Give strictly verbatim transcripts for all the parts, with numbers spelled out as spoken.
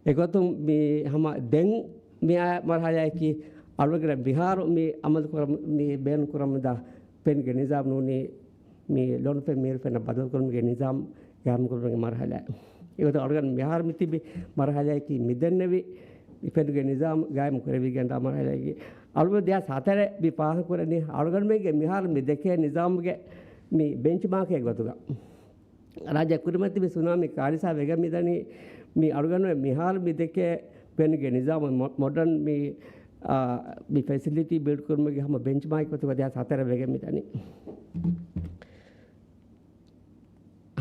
އެގޮތުން މި ހަމަ ދެން މި އާ މަރުހަލާއަކީ އަޅުގަނޑު މިހާރު މި އަމަލު ކުރަމު، މި ބޭނުން ކުރަމުންދާ ފެންގެ ނިޒާމް ނޫނީ މި ލޮނުފެން މީރު ފެންނަށް ބަދަލުކުރުމުގެ ނިޒާމް ގާއިމްކުރުމުގެ މަރުހަލާ. އެގޮތަށް އަޅުގަނޑު މިހާރު މިތިބި މަރުހަލާއަކީ މިދެންނެވި ފެންގެ ނިޒާމް ގާއިމް ކުރެވިގެންދާ މަރުހަލާއަކީ. އަޅުގަނޑު ދެހާސް ހަތަރެއް މި ފާހަގަކުރަނީ އަޅުގަނޑުމެންގެ މިހާރު މި ދެކޭ ނިޒާމްގެ މި ބެންޗްމާކެއް ގޮތުގަ. ރާއްޖެ ކުރިމަތިވި ސުނާމީ ކާރިސާ ވެގެން މިދަނީ މި އަޅުގަނޑު މިހާރު މި ދެކޭ ފެންގެ ނިޒާމު މޮ-، މޮޑަން މި، އާ، މި ފެސިލިޓީ ބިލްޑް ކުރުމުގެ ހަމަ ބެންޗްމާކް ގޮތުގަ ދެހާސް ހަތަރެއް ވެގެން މިދަނީ.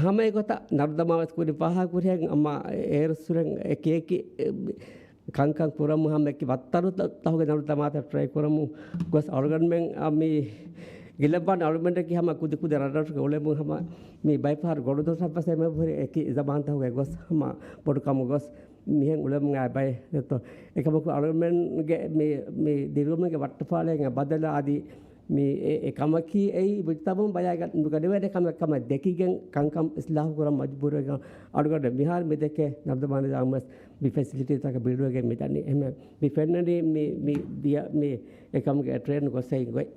ހަމަ އެގޮތަށް ނަރުދަމާ ވެސް ކުރިން ފާހަގަކުރިހެން އަމާ އޭރުއްސުރެން އެކި އެކި ކަންކަން ކުރަމުން ހަމަ އެކި ވައްތަރުތަކުގެ ނަރުދަމާތައް ޓްރައި ކުރަމުން ގޮސް އަޅުގަނޑުމެން އަ، މި ގިލައްވާން އަޅުގަނޑަކީ ހަމަ ކުދި ކުދި ރަށްރަށުގެ އުޅެމުން ހަމަ މި ބައެއް ފަހަރު ގޮނޑުދޮށަށް ވެސް އެމެ ހުރި އެކި ޒަމާންތަކުގެ ގޮސް ހަމަ ބޮޑު ކަމު ގޮސް މިހެން އުޅެމުން އާ ބައެއް ދެއްތޯ. އެކަމަކު އަޅުގަނޑުމެންގެ މި، މި ދިރިއުޅުމުގެ ވައްޓަފާޅައިގެން ބަދަލާ އަދި މި އެ، އެ ކަމަކީ އެއީ މުޖްތަމަޢުން ބަލާގަ ނުގަނެވޭނެ ކަމެއް ކަމަށް ދެކިގެން ކަންކަން އިސްލާހު ކުރަން މަޖުބޫރުވެގެން އަޅުގަނޑު މިހާރު މި ދެކޭ ނަރުދަމާ ނިޒާމް ވެސް މި ފެސިލިޓީތަކަށް ބިލްޑްވެގެން މިދަނީ. އެހެން މި ފެންނަނީ މި، މި ދިޔަ، މި އެކަމުގެ ޓްރެންޑް ގޮސް އެއިން ގޮތް.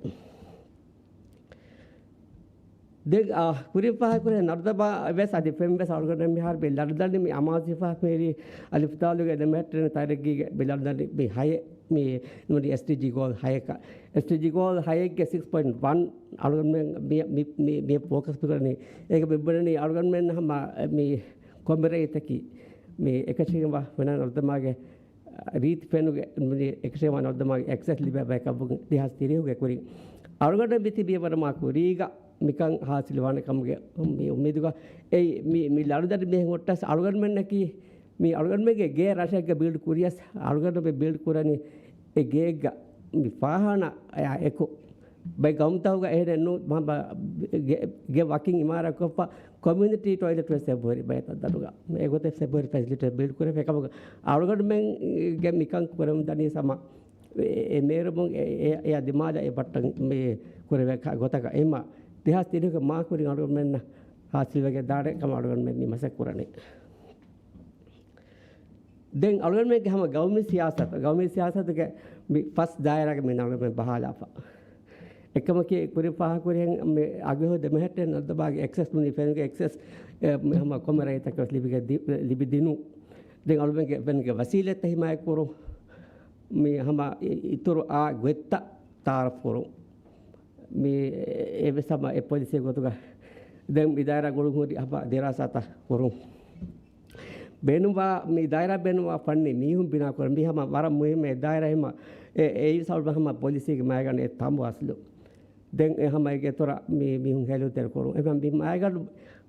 ދެން، އާ، ކުރިން ފާހަގަކުރެ ނަރުދަމާ ވެސް އަދި ފެން ވެސް އަޅުގަނޑު މިހާރު މި ލަޑުދަނޑި މި އަމާޒު ހިފާ މިރި އަލިފުދާލުގެ ދެމެހެއްޓެން ތަރައްގީގެ މި ލަޑުދަނޑި މި ހައެއް މި ނުވަދި އެސްޑީޖީ ގޯލް ހަޔަކަށް. އެސްޑީޖީ ގޯލް ހައެއްގެ ސިކްސް ޕޮއިންޓް ވަން އަޅުގަނޑުމެން މި، މި، މި، މި ފޯކަސް މިކުރަނީ. އޭގެ މި ބުނަނީ އަޅުގަނޑުމެން ހަމަ މި ކޮންމެ ރައްޔިތަކީ މި އެކަށީގެންވާ ފެނާ ނަރުދަމާގެ ރީތި ފެނުގެ މި އެކަށީގެންވާ ނަރުދަމާގެ އެކްސެސް ލިބޭ ބަޔަކަށްވުން ދެހާސް ތިރީހުގެ ކުރިން. އަޅުގަނޑަށް މި ތިބީ ވަރަށް މާ ކުރީގަ މިކަން ހާސިލް ވާނެ ކަމުގެ މި އުއްމީދުގަ އެއީ މި، މި ލަޑުދަނޑި މިހެން ހުއްޓަސް އަޅުގަނޑުމެންނަކީ މި އަޅުގަނޑުމެންގެ ގޭ ރަށެއްގަ ބިލްޑް ކުރިޔަސް އަޅުގަނޑު މި ބިލްޑް ކުރަނީ އެ ގޭގަ މި ފާހާނާ އެކު ބައި ގައުމުތަކުގަ އެހެނެއް ނޫ، މަ-، މަ-، ގެ، ގެ ވަކިން އިމާރާތްކޮށްފަ ކޮމިއުނިޓީ ޓޮއިލެޓް ވެސް އެބަހުރި ބައެއް ތަންތަނުގަ. އެގޮތަށް އެބަހުރި ފެސިލިޓީ ބިލްޑް ކުރެފަ އެކަމަކު އަޅުގަނޑުމެންގެ މިކަން ކުރަމުން ދަނީ ސަމަ އެ، އެ މޭރުމުން އެ، އެ، އެ ދިމާލަށް އެ ބައްޓަން މި ކުރެވޭ ކަ-، ގޮތަކަށް އެހެންމަ ދެހާސް ތިރީހުގެ މާ ކުރިން އަޅުގަނޑުމެންނަށް ހާސިލްވެގެން ދާނެ ކަމަށް އަޅުގަނޑުމެން މި މަސައްކަތް ކުރަނީ. ދެން އަޅުގަނޑުމެންގެ ހަމަ ގައުމީ ސިޔާސަތު، ގައުމީ ސިޔާސަތުގެ މި ފަސް ދާއިރާގެ މި އަޅުގަނޑުމެން ބަހާލާފަ. އެކަމަކީ ކުރިން ފާހަގަކުރިހެން މި އަގުހެހޮ ދެމެހެއްޓެން ނަރުދަމާގެ އެކްސެސް ނޫނީ ފެންގެ އެކްސެސް، އެ، މި ހަމަ ކޮންމެ ރައްޔިތަކަށް ލިބިގެ ދި-، ލިބިދިނު. ދެން އަޅުގަނޑުގެ ފެންގެ ވަސީލަތްތައް ހިމާޔަތްކުރުން. މި ހަމަ އި-، އިތުރު އާ ގޮތްތައް ތައާރަފް ކުރުން. މި އެ-، އެވެސް ހަމަ އެ ޕޮލިސީ ގޮތުގަ ދެން މި ދާއިރާ ގުޅުން ހުރި ހަމަ ދިރާސާތައް ކުރުން. ބޭނުންވާ، މި ދާއިރާ ބޭނުންވާ ފަންނީ މީހުން ބިނާ ކުރަން. މީ ހަމަ ވަރަށް މުހިއްމު އެ ދާއިރާ ހަމަ އެ، އެއީ ސަބަބަށް ހަމަ ޕޮލިސީގެ މައިގަނޑު އެ ތަނބު އަސްލު. ދެން އެ ހަމަ އޭގެ އިތުރަށް މި މީހުން ހޭލުންތެރި ކުރުން. އެހެން މި މައިގަނޑު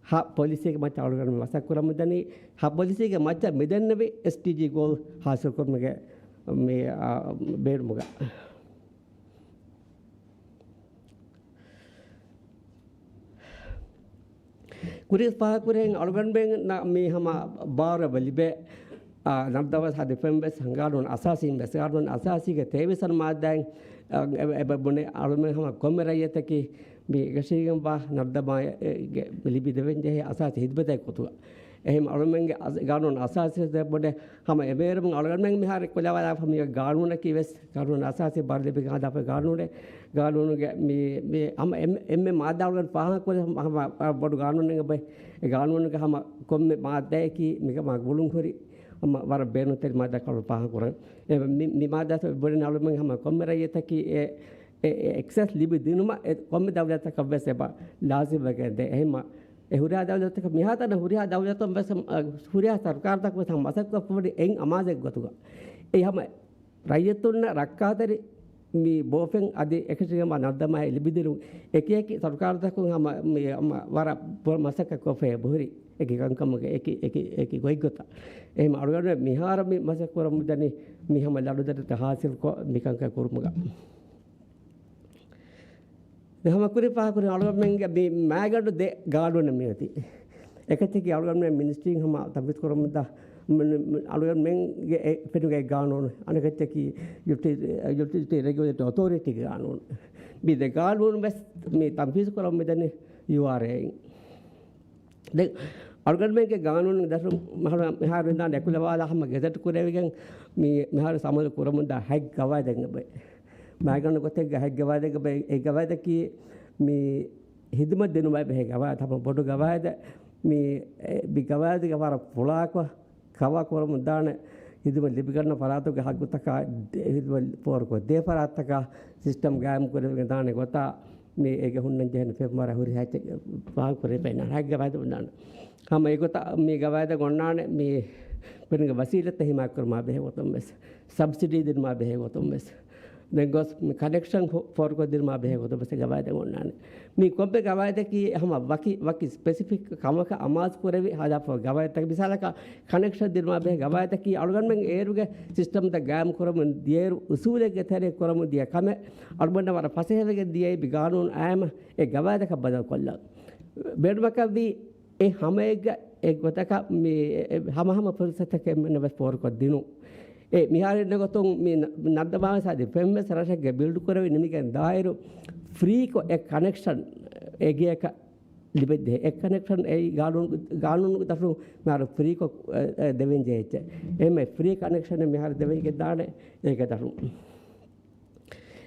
ހަ ޕޮލިސީގެ މައްޗަށް އަޅުގަނޑު މަސައްކަތް ކުރަމުން ދަނީ، ހަ ޕޮލިސީގެ މައްޗަށް މިދެންނެވި އެސްޑީޖީ ގޯލް ހާސިލް ކުރުމުގެ މި، އާ، ބޭނުމުގަ. ކުރިން ފާހަގަކުރެން އަޅުގަނޑުމެންނަށް މި ހަމަ ބާރު އެބަ ލިބޭ، އާ، ނަރުދަމާ ހަދިފެން ވެސް ގާނޫނު އަސާސީން ވެސް، ގާނޫނު އަސާސީގެ ތޭވީސް ވަނަ މާއްދާއިން، އާ، އެ-، އެބަ ބުނެ އަޅުމެން ހަމަ ކޮންމެ ރައްޔިތަކީ މި އެކަށީގެންވާ ނަރުދަމާ އެ-، އެ-، ގެ ލިބިދެވެން ޖެހޭ އަސާސީ ހިދުމަތެއް ގޮތުގަ. އެހެން އަޅުމެންގެ އަސް-، ގާނޫނު އަސާސީ ބުނެ ހަމަ އެމޭރުމުން އަޅުގަނޑުމެން މިހާރު ކުލަވާލާފަ މި ގާނޫނަކީ ވެސް ގާނޫނު އަސާސީ ބާރު ލިބިގެން ހަދާފަ ގާނޫނެއް. ގާނޫނުގެ މި، މި ހަމަ އެންމެ، އެންމެ މާއްދާ އަޅުގަނޑު ފާހަގަކުރި ހަމަ، ހަމަ ބޮޑު ގާނޫނެއް އެބަ، އެ ގާނޫނުގެ ހަމަ ކޮންމެ މާއްދާއަކީ މިކަމާ ގުޅުން ހުރި ހަމަ ވަރަށް ބޭނުންތެރި މާއްދާ އަޅުގަނޑު ފާހަގަކުރަން. އެ މި، މި މާއްދާ ބުނެ އަޅުމެން ހަމަ ކޮންމެ ރައްޔިތަކީ އެ، އެ، އެ އެކްސެސް ލިބި ދިނުމަށް އެ ކޮންމެ ދައުލަތަކަށް ވެސް އެބަ ލާޒިމް ވެގެން ދޭ. އެހެންމަ އެ ހުރިހާ ދައުލަތަކަށް މިހާތަނަށް ހުރިހާ ދައުލަތުން ވެސް، އަ، ހުރިހާ ސަރުކާރުތަކުން ވެސް ހަމަ މަސައްކަތް ކޮށްފަ އެއް އަމާޒެއް ގޮތުގަ. އެ ހަމަ ރައްޔިތުންނަށް ރައްކާތެރި މި ބޯފެން އަދި އެކަށީގެންވާ ނަރުދަމާއެއް ލިބިދިނުން އެކި އެކި ސަރުކާރުތަކުން ހަމަ މި ހަމަ ވަރަށް ބޮޑަށް މަސައްކަތް ކޮށްފަ އެބަހުރި އެކި ކަންކަމުގެ އެކި، އެކި، އެކި ގޮތްގޮތަށް. އެހެން އަޅުގަނޑު މިހާރު މި މަސައްކަތް ކުރަމުން ދަނީ މި ހަމަ ލަޑުދަނޑިތައް ހާސިލްކޮށް މިކަންކަން ކުރުމުގަ. ދެން ހަމަ ކުރިން ފާހަގަކުރި އަޅުގަނޑުމެންގެ މި މައިގަނޑު ދެ ގާނޫނެއް މިއޮތީ. އެކައްޗަކީ އަޅުގަނޑުމެން މިނިސްޓްރީން ހަމަ ތަންފީޒު ކުރަމުންދާ މި، މި، އަޅުގަނޑުމެންގެ އެ ފެނުގެ ގާނޫނު. އަނެކައްޗަކީ ޔުޓިލިޓީ، ޔުޓިލިޓީ ރެގިއުލޭޓިން އޮތޯރިޓީގެ ގާނޫނު. މި ދެ ގާނޫނު ވެސް މި ތަންފީޒު ކުރަމުން މިދަނީ ޔޫއާރްއޭއިން. ދެން އަޅުގަނޑުމެންގެ ގާނޫނު ދަށުން މިހާރު، މިހާރު ވިދާން އެކުލަވާލާ ހަމަ ގެޒެޓް ކުރެވިގެން މި، މިހާރު ސަމަލު ކުރަމުންދާ ހަތް ގަވާއިދެއް އެބަ. މައިގަނޑު ގޮތެއްގަ ހަތް ގަވާއިދެއް އެބަ. އެ ގަވާއިދަކީ މި ހިދުމަތް ދިނުމާ ބެހޭ ގަވާއިދު، ހަމަ ބޮޑު ގަވާއިދެއް. މި، އެ، މި ގަވާއިދުގެ ވަރަށް ފުޅާކޮށް ކަވާ ކުރަމުން ދާނެ. ހިދުމަތް ލިބިގަންނަ ފަރާތުގެ ހައްގުތަކާ، ދެ-، ހިދުމަތް ފޯރުކޮށް ދޭ ފަރާތްތަކާ ސިސްޓަމް ގާއިމް ކުރެވިގެން ދާނެ ގޮތާ، މި އޭގެ ހުންނަން ޖެހެނީ ފެންވަރާ ހުރި ހައްގެއް ފާހަގަ ކުރެވިފައި ނާން ހައްގެ ވައިދު ނާން. ހަމަ އެގޮތަށް މި ގަވާއިދަށް އޮންނާނެ މި ފެނުގެ ވަސީލަތްތައް ހިމާޔަތްކުރުމާ ބެހޭ ގޮތުން ވެސް، ސަބްސިޑީ ދިނުމާ ބެހޭ ގޮތުން ވެސް، ދެން ގޮސް މި ކަނެކްޝަން ފޯ-، ފޯރުކޮށްދިނުމާ ބެހޭ ގޮތުން ވެސް ގަވާއިދަށް އޮންނާނެ. މި ކޮންމެ ގަވާއިދަކީ ހަމަ ވަކި، ވަކި ސްޕެސިފިކް ކަމަކަށް އަމާޒު ކުރެވި ހަދާފަ ގަވާއިދަކީ. މިސާލަކަށް ކަނެކްޝަން ދިނުމާ ބެހޭ ގަވާއިދަކީ އަޅުގަނޑުމެން އޭރުގެ ސިސްޓަމްތައް ގާއިމް ކުރަމުން ދިޔައިރު އުސޫލެއްގެ ތެރޭ ކުރަމުން ދިޔަ ކަމެއް އަޅުގަނޑަށް ވަރަށް ފަސޭހަވެގެން ދިޔައީ މި ގާނޫނު އާއްމަށް އެ ގަވާއިދަކަށް ބަދަލުކޮށްލަން. ބޭނުމަކަށްވީ އެ ހަމައެއްގަ އެ ގޮތަކަށް މި އެ ހަމަހަމަ ފުރުސަތަކެއް އެންމެންނަށް ވެސް ފޯރުކޮށްދިނުން. އެ މިހާރު އިންނަ ގޮތުން މި ނަ-، ނަންދަމާވެސް އަދި ފެންވެސް ރަށެއްގެ ބިލްޑް ކުރެވި ނިމިގެން ދާއިރު ފްރީކޮށް އެ ކަނެކްޝަން އެ ގެއަކަށް ލިބެދޭ. އެ ކަނެކްޝަން އެއީ ގާނޫނު، ގާނޫނުގެ ދަށުން މިހާރު ފްރީކޮށް، އެ، އެ، ދެވެން ޖެހިއްޖެ. އެހެންމެ ފްރީ ކަނެކްޝަނެއް މިހާރު ދެވެން ޖެހިއްޖެ ދާނެ އޭގެ ދަށުން.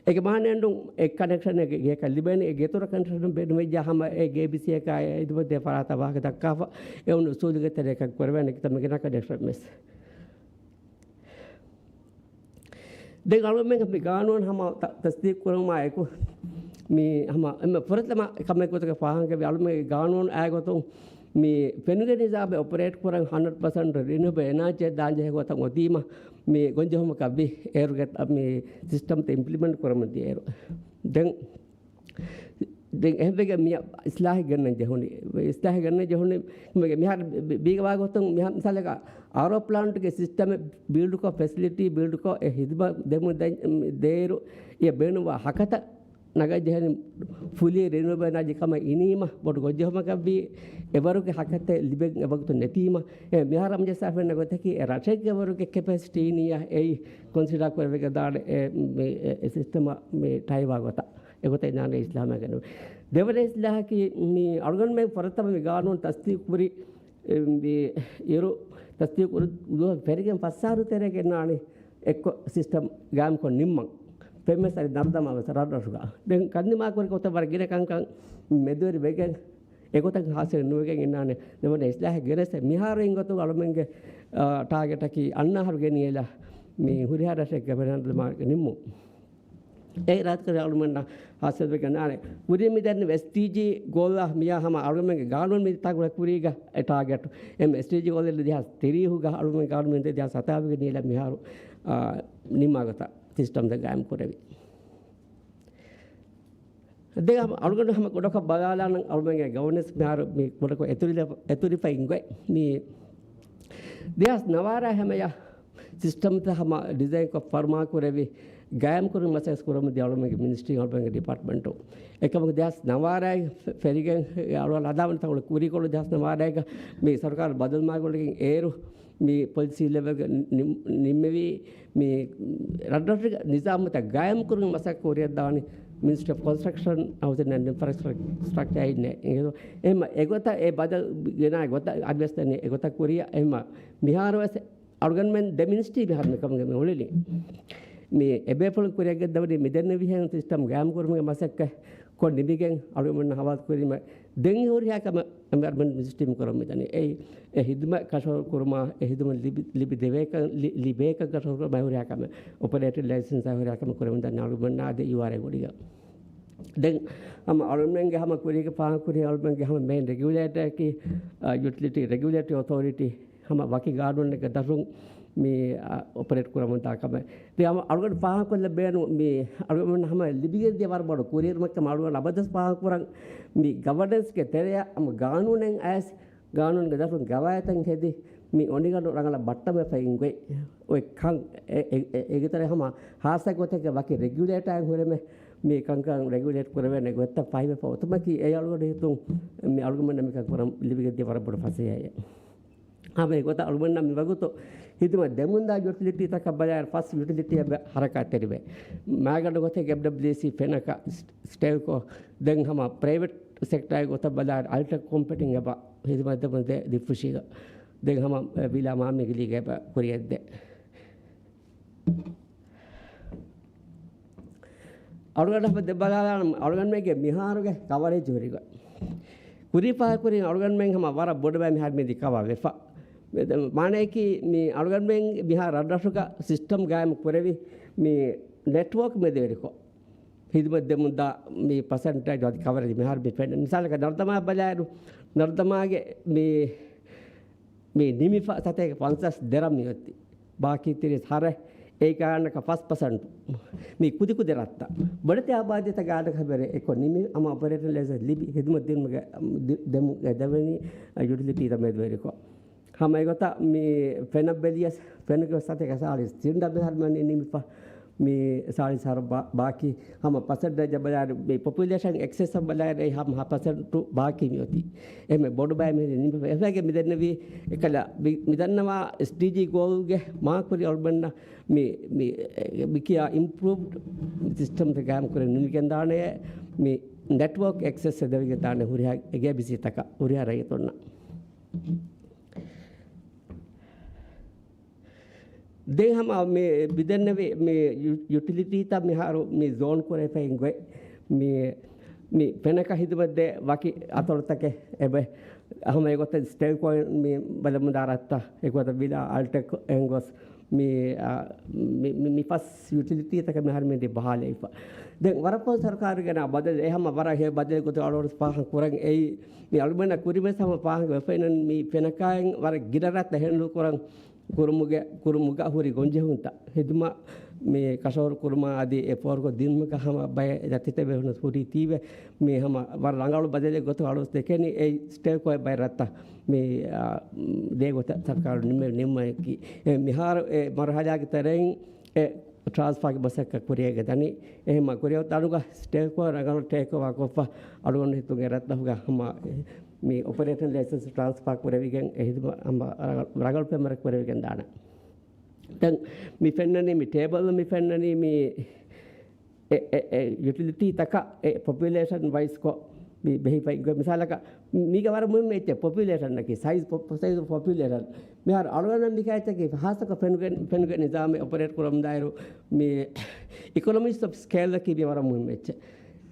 އޭގެ މާނައެއްނު އެ ކަނެކްޝަނެއް ގެ-، ގެއަކަށް ލިބޭނެ، އެ ގެތުރަށް ކަނެކްޝަނެއް ބޭނުމެއްޖާ ހަމަ އެ ގޭބީސީއަކާ އެ ހިދުމަތްދޭ ފަރާތަށް ވާހަކަ ދައްކާފަ އެ އޮންނަ އުސޫލުގެ ތެރޭގަ ކުރެވޭނެ އެކި ތަންމެ ގިނަ ކަނެކްޝަން ވެސް. ދެން އަޅުމެން މި ގާނޫނު ހަމަ ތަ-، ތަސްދީޤު ކުރުމާ އެކު، މި ހަމަ އެންމެ ފުރަތަމަ ކަމެއް ގޮތުގަ ފާހަގަވި އަޅުމެންގެ ގާނޫނު އާ ގޮތުން މި ފެނުގެ ނިޒާމެއް އޮޕަރޭޓް ކުރަން ހަންޑްރެޑް ޕަސެންޓް ރިނިއުއަބަލް އެނާޖީއެއް ދާން ޖެހޭ ގޮތަށް އޮތީމަ، މި ގޮންޖެހުމަކަށް ވި އޭރުގެ މި ސިސްޓަމްތައް އިމްޕްލިމެންޓް ކުރަމުން ދިޔައިރު. ދެން ދެން އެހެންވެގެން މި އިސްލާހެއް ގެންނަން ޖެހުނީ. އިސްލާހެއް ގެންނަން ޖެހުނީ މި-، މިހާރު ބި-، ބީގަވާ ގޮތުން މިހާ-، މިސާލަކަށް އާރްއޯ ޕްލާންޓްގެ ސިސްޓަމެއް ބިލްޑްކޮށް، ފެސިލިޓީ ބިލްޑްކޮށް، އެ ހިދުމަތް ދެމުން ދޭ-، ދޭއިރު އެ ބޭނުންވާ ހަކަތަ ނަގައިޖެހެނީ ފުލީ ރިނިއުއަބަލް އެނާޖީ ކަމަށް އިނީމަ، ބޮޑު ގޮންޖެހުމަކަށްވީ އެވަރުގެ ހަކަތައް ލިބެން އެވަގުތު ނެތީމަ، އެ މިހާރު ހަމަޖައްސާފައިންނަ ގޮތަކީ އެ ރަށެއްގެ ވަރުގެ ކެޕޭސިޓީ އިނިއްޔާ އެއީ ކޮންސިޑާ ކުރެވިގެން ދާނެ އެ، މި، އެ، އެ ސިސްޓަމަށް މި ޓައިވާ ގޮތަށް. އެގޮތަށް އިނާނެ އިސްލާމާގެ ނޫން. ދެވަނަ އިސްލާހަކީ މި އަޅުގަނޑުމެން ފުރަތަމަ މި ގާނޫނު ތަސްދީޤު ކުރި، އެ، މި އިރު ތަސްދީޤު ކުރި ދުވަހު ފެރިގެން ފަސް އަހަރު ތެރޭގަ އިނާނެ އެއްކޮށް ސިސްޓަމް ގާއިމްކޮށް ނިންމަން. ފެންވެސް އަދި ނަންދަމާވެސް ރަށްރަށުގަ. ދެން ކަންނިމާ ކުރި ގޮތަށް ވަރަށް ގިނަ ކަންކަން މެދުވެރި ވެގެން އެގޮތަށް ހާސިލް ނުވެގެން އިންނާނެ. ދެވަނަ އިސްލާހެއް ގެނެސް މިހާރު އިން ގޮތުގަ އަޅުމެންގެ، އާ، ޓާގެޓަކީ އަންނަ އަހަރު ގެނިއެލާ މި ހުރިހާ ރަށެއްގެ ފެނަން ދިމާ ނިންމުން. އެ ރާތްކަރި އަޅުމެންނަށް ހާސިލްވެގެން އާނެ. ކުރިން މިދެން އެސްޑީޖީ ގޯލް މިޔާ ހަމަ އަޅުމެންގެ ގާނޫނު މި ތާގުޅަ ކުރީގަ އެ ޓާގެޓް. އެމް އެސްޑީޖީ ގޯލް ދެހާސް ތިރީހުގަ އަޅުމެން ގާނޫނު މި ދެހާސް ސަތާވީސް ގެނިއެލާ މިހާރު، އާ، ނިންމާ ގޮތަށް ސިސްޓަމް ދެ ގާއިމް ކުރެވި. ދެން ހަމަ އަޅުގަނޑު ހަމަ ކުޑަކޮށް ބަލާލާނަން އަޅުމެންގެ ގަވަނެންސް މިހާރު މި ކުޑަކޮށް އެތުރިލަ-، އެތުރިފައި އިނގޮތް. މި ދެހާސް ނަވާރަ ހަމަޔަށް ސިސްޓަމްތައް ހަމަ ޑިޒައިންކޮށް ފަރުމާކުރެވި، ގާއިމްކުރުމަށް މަސައްކަތް ކުރަމުން ދިޔަ އަޅުމެންގެ މިނިސްޓްރީ އަޅުމެންގެ ޑިޕާޓްމަންޓު. އެކަމަކު ދެހާސް ނަވާރަ ފެ-، ފެރިގެން އަޅުގަނޑު ހަދާވަން ތަންކޮޅެއް ކުރީކޮޅު ދެހާސް ނަވާރަ މި ސަރުކާރު ބަދަލު މާގޮނޑިގެން އޭރު މި ޕޮލިސީ ލެވެލްގަ ނި-، ނިންމެވީ މި ރަށްރަށުގެ ނިޒާމުތައް ގާއިމްކުރުމަށް މަސައްކަތް ކުރިއަށްދާނީ މިނިސްޓްރީ އޮފް ކޮންސްޓްރަކްޝަން، ހައުސިން އެންޑް އިންފްރާސްޓްރަކްޗަރ އިން އެ-، އެހެން އެގޮތަށް އެ ބަދަލު ގެނައި ގޮތަށް އަދިވެސް ދެން އެގޮތަށް ކުރިއަށް އެހެން މިހާރުވެސް އަޅުގަނޑުމެން ދެ މިނިސްޓްރީ މިހާރު މިކަމުގެ މި އުޅެނީ. މި އެބޭފުޅުން ކުރިއަށް ގެންދަވަނީ މިދެންނެވިހެން ސިސްޓަމް ގާއިމް ކުރުމުގެ މަސައްކަތް ކޮށް ނިމިގެން އަޅުގަނޑުމެން ހަވާލު ކުރީމަ ދެން ހުރިހާ ކަމެއް އެންވަޔަރަންމަންޓް މިނިސްޓްރީ މި ކުރަމުން މިދަނީ. އެއީ އެ ހިދުމަތް ކަށަވަރު ކުރުމާ، އެ ހިދުމަތް ލިބި، ލިބި ދެވޭކަން، ލި-، ލިބޭކަން ކަށަވަރު ކުރުމާ ހުރިހާ ކަމެއް، އޮޕަރޭޓިން ލައިސަންސާ ހުރިހާ ކަމެއް ކުރަމުން ދަނީ އަޅުގަނޑުމެންނާ އަދި ޔޫއާރްއޭ ގޮޑީގަ. ދެން ހަމަ އަޅުމެންގެ ހަމަ ކުރީގެ ފާހަގަކުރި އަޅުމެންގެ ހަމަ މެއިން ރެގިއުލޭޓަރަކީ، އާ، ޔުޓިލިޓީ ރެގިއުލޭޓަރީ އޮތޯރިޓީ ހަމަ ވަކި ގާނޫނެއްގެ ދަށުން މި، އާ، އޮޕަރޭޓް ކުރަމުންދާ ކަމެއް. ދެން ހަމަ އަޅުގަނޑު ފާހަގަކޮށްލަ ބޭނު މި އަޅުގަނޑު ހަމަ ލިބިގެން ދިޔަ ވަރަށް ބޮޑު ކުރިއެރުމެއްކަމަށް އަޅުގަނޑު އަބަދުވެސް ފާހަގަކުރަން މި ގަވަނެންސްގެ ތެރެއަށް ހަމަ ގާނޫނެއް އައިސް ގާނޫނުގެ ދަށުން ގަވާއިދުތައް ހެދި، މި އޮނިގަނޑު ރަނގަޅަށް ބައްޓަމެފައި އިނގޮތް އޮތް ކަން އެ-، އެ-، އެ-، އޭގެ ތެރެ ހަމަ ހާއްސަ ގޮތެއްގެ ވަކި ރެގިއުލޭޓާއެއް ހުރެމެ، މި ކަންކަން ރެގިއުލޭޓް ކުރެވޭނެ ގޮތްތައް ފަހިވެފަ އޮތުމަކީ އެ އަޅުގަނޑު ހިތުން މި އަޅުގަނޑުމެންނަށް މިކަން ކުރަން ލިބިގެންދިޔަ ވަރަށް ބޮޑު ފަސޭހައެއް. ހަމަ އެގޮތަށް އަޅުގަނޑަށް މިވަގުތު ހިދުމަތް ދެމުންދާ ޔުޓިލިޓީތަކަށް ބަލާއިރު ފަސް ޔުޓިލިޓީއެއް ހަރަކާތްތެރިވޭ. މައިގަނޑު ގޮތެއް އެމްޑަބްލިއުސީ ފެނަކަ ސްޓެލްކޯ ދެން ހަމަ ޕްރައިވެޓް ސެކްޓާގެ ގޮތަށް ބަލާއިރު އަލްޓްރެކް ކޮމްޕެޓިން އެބަ ހިދުމަތް ދެމުން ދޭ ދިއްފުށީގަ. ދެން ހަމަ ވިލާ މާމިގިލީގަ އެބަ ކުރިއަށްދޭ. އަޅުގަނޑަށް ދެ ބަލާލާނަމަ އަޅުގަނޑުމެންގެ މިހާރުގެ ކަވަރޭޖް ހުރިގޮތް. ކުރީ ފަހަކުރިން އަޅުގަނޑުމެން ހަމަ ވަރަށް ބޮޑުބައި މިހާރު މިދި ކަވަރ ވެފަ. މާނައަކީ މި އަޅުގަނޑުމެން މިހާރު ރަށްރަށުގަ ސިސްޓަމް ގާއިމު ކުރެވި މި ނެޓްވޯކް މެދުވެރިކޮށް ހިދުމަތް ދެމުންދާ މި ޕަސެންޓޭޖް އަދި ކަވަރޭޖް މިހާރު މި ފެންނަ. މިސާލަކަށް ނަރުދަމާ ބަލާއިރު، ނަރުދަމާގެ މި، މި ނިމިފަ ސަތޭކަ ފަންސާސް ދެރަށް މިއޮތީ. ބާކީ ތިރީސް ހަރެއް އެއިކާނަކަ ފަސް ޕަސެންޓް މި ކުދިކުދި ރަށްތައް. ބޮޑެތި އާބާދީތައް ގާތަކަށް ވެރި އެކޮށް ނިމި ހަމަ އޮޕަރޭޓިން ލައިސަންސް ލިބި ހިދުމަތް ދިނުމުގެ ދި-، ދެމު-، ދެވެނީ ޔުޓިލިޓީތައް މެދުވެރިކޮށް. ހަމަ އެގޮތަށް މި ފެނަށް ބެލިޔަސް، ފެނުގެ ސަތޭކަ ސާޅީސް ތިން ޑަބެ ހަރުމަނި ނިމިފަ މި ސާޅީސް ހަރު ބާ-، ބާކީ ހަމަ ޕަސެންޓޭޖަށް ބަލާއިރު މި ޕޮޕިއުލޭޝަން އެކްސެސް ބަލާއިރު އެއީ ހަމަ ހަ ޕަސެންޓު ބާކީ މިއޮތީ. އެހެން ބޮޑު ބައެއް މި ނިމިފަ. އެފައިގެ މި ދެންނެވީ އެކަލަ މި، މި ދަންނަވާ އެސްޑީޖީ ގޯލްގެ މާކުރި އަޅުމެންނަށް މި، މި، މި ކިޔާ އިމްޕްރޫވްޑް ސިސްޓަމްތައް ގާއިމް ކުރެ ނިމިގެންދާނެ މި ނެޓްވޯކް އެކްސެސް ދެވިގެންދާނެ ހުރިހާ އެ ގޭބިސީތަކަށް ހުރިހާ ރައްޔިތުންނަށް. ދެން ހަމަ މި މިދެންނެވި މި ޔު-، ޔުޓިލިޓީތައް މިހާރު މި ޒޯން ކުރެފައި ގޮތް މި، މި ފެނަކަށް ހިދުމަތްދޭ ވަކި އަތޮޅުތަކެއް އެބަ ހަމަ އެގޮތަށް ސްޓޭކް ހޮލްޑަރ މި ބަލަމުންދާ ރަށްތައް އެގޮތަށް ވިލާ އަލްޓްރެކް އެންގޮސް މި، އާ، މި، މި، މި ފަސް ޔުޓިލިޓީތަކަށް މިހާރު މިދި ބަހާލައިފަ. ދެން ވަރަށް ފަހުން ސަރުކާރުގެ ބަދަލު އެ ހަމަ ވަރަށް ހެޔޮ ބަދަލެއް ގޮތަށް އަޅުގަނޑު ފާހަގަ ކުރަން އެއީ މި އަޅުމެންނަށް ކުރިމަތި ހަމަ ފާހަގަ ވެފައިނަން މި ފެނަކާއިން ވަރަށް ގިނަ ރަށްތައް ހެންޑްލް ކުރަން ކުރުމުގެ، ކުރުމުގަ ހުރި ގޮންޖެހުންތައް ހިދުމަތް މި ކަށަވަރު ކުރުމާ އަދި އެ ފޯރުކޮށް ދިނުމަކަށް ހަމަ ބައެއް ދަތިތައް ބޭނުން ހުރީ ތީވެ މި ހަމަ ވަރަށް ރަނގަޅު ބަދަލެއް ގޮތަށް އަޅުސް ދެކެނީ އެ ސްޓޭކް ހޮލްޑަރ ބައެއް ރަށްތައް މި، އާ، ދޭ ގޮތަށް ސަރުކާރު ނިންމެ، ނިންމައިގެން. އެ މިހާރު އެ މަރުހަލާގެ ތެރެއިން އެ ޓްރާންސްފާގެ މަސައްކަތް ކުރިއަށް ދަނީ. އެހެން ކުރިއަށް ދަނުގަ ސްޓޭކް ހޮލްޑަރ ރަނގަޅު ޓޭކް އޯވާ ކޮށްފަ އަޅުގަނޑު ހިތުން އެ ރަށްތަކުގަ ހަމަ މި އޮޕަރޭޝަން ލައިސަންސް ޓްރާންސްފާ ކުރެވިގެން އެ ހިދުމަތް ހަމަ ރަނގަޅު، ރަނގަޅު ފެންވަރެއް ކުރެވިގެން ދާނެ. ދެން މި ފެންނަނީ މި ޓޭބަލް މި ފެންނަނީ މި އެ، އެ، އެ ޔުޓިލިޓީ ތަކަށް އެ ޕޮޕިއުލޭޝަން ވައިސް ކޮށް މި ބެހިފައި ގޮތް. މިސާލަކަށް މީގަ ވަރަށް މުހިންމު އެއްޗެއް ޕޮޕިއުލޭޝަން އަކީ ސައިޒް ޕޮ-، ސައިޒް އޮފް ޕޮޕިއުލޭޝަން. މިހާރު އަޅުގަނޑަށް މި ކައިތަކީ ހާއްސަކޮށް ފެނުގެ، ފެނުގެ ނިޒާމެއް އޮޕަރޭޓް ކުރަމުންދާއިރު މި އިކޮނޮމީސް އޮފް ސްކޭލް އަކީ މި ވަރަށް މުހިންމު އެއްޗެއް.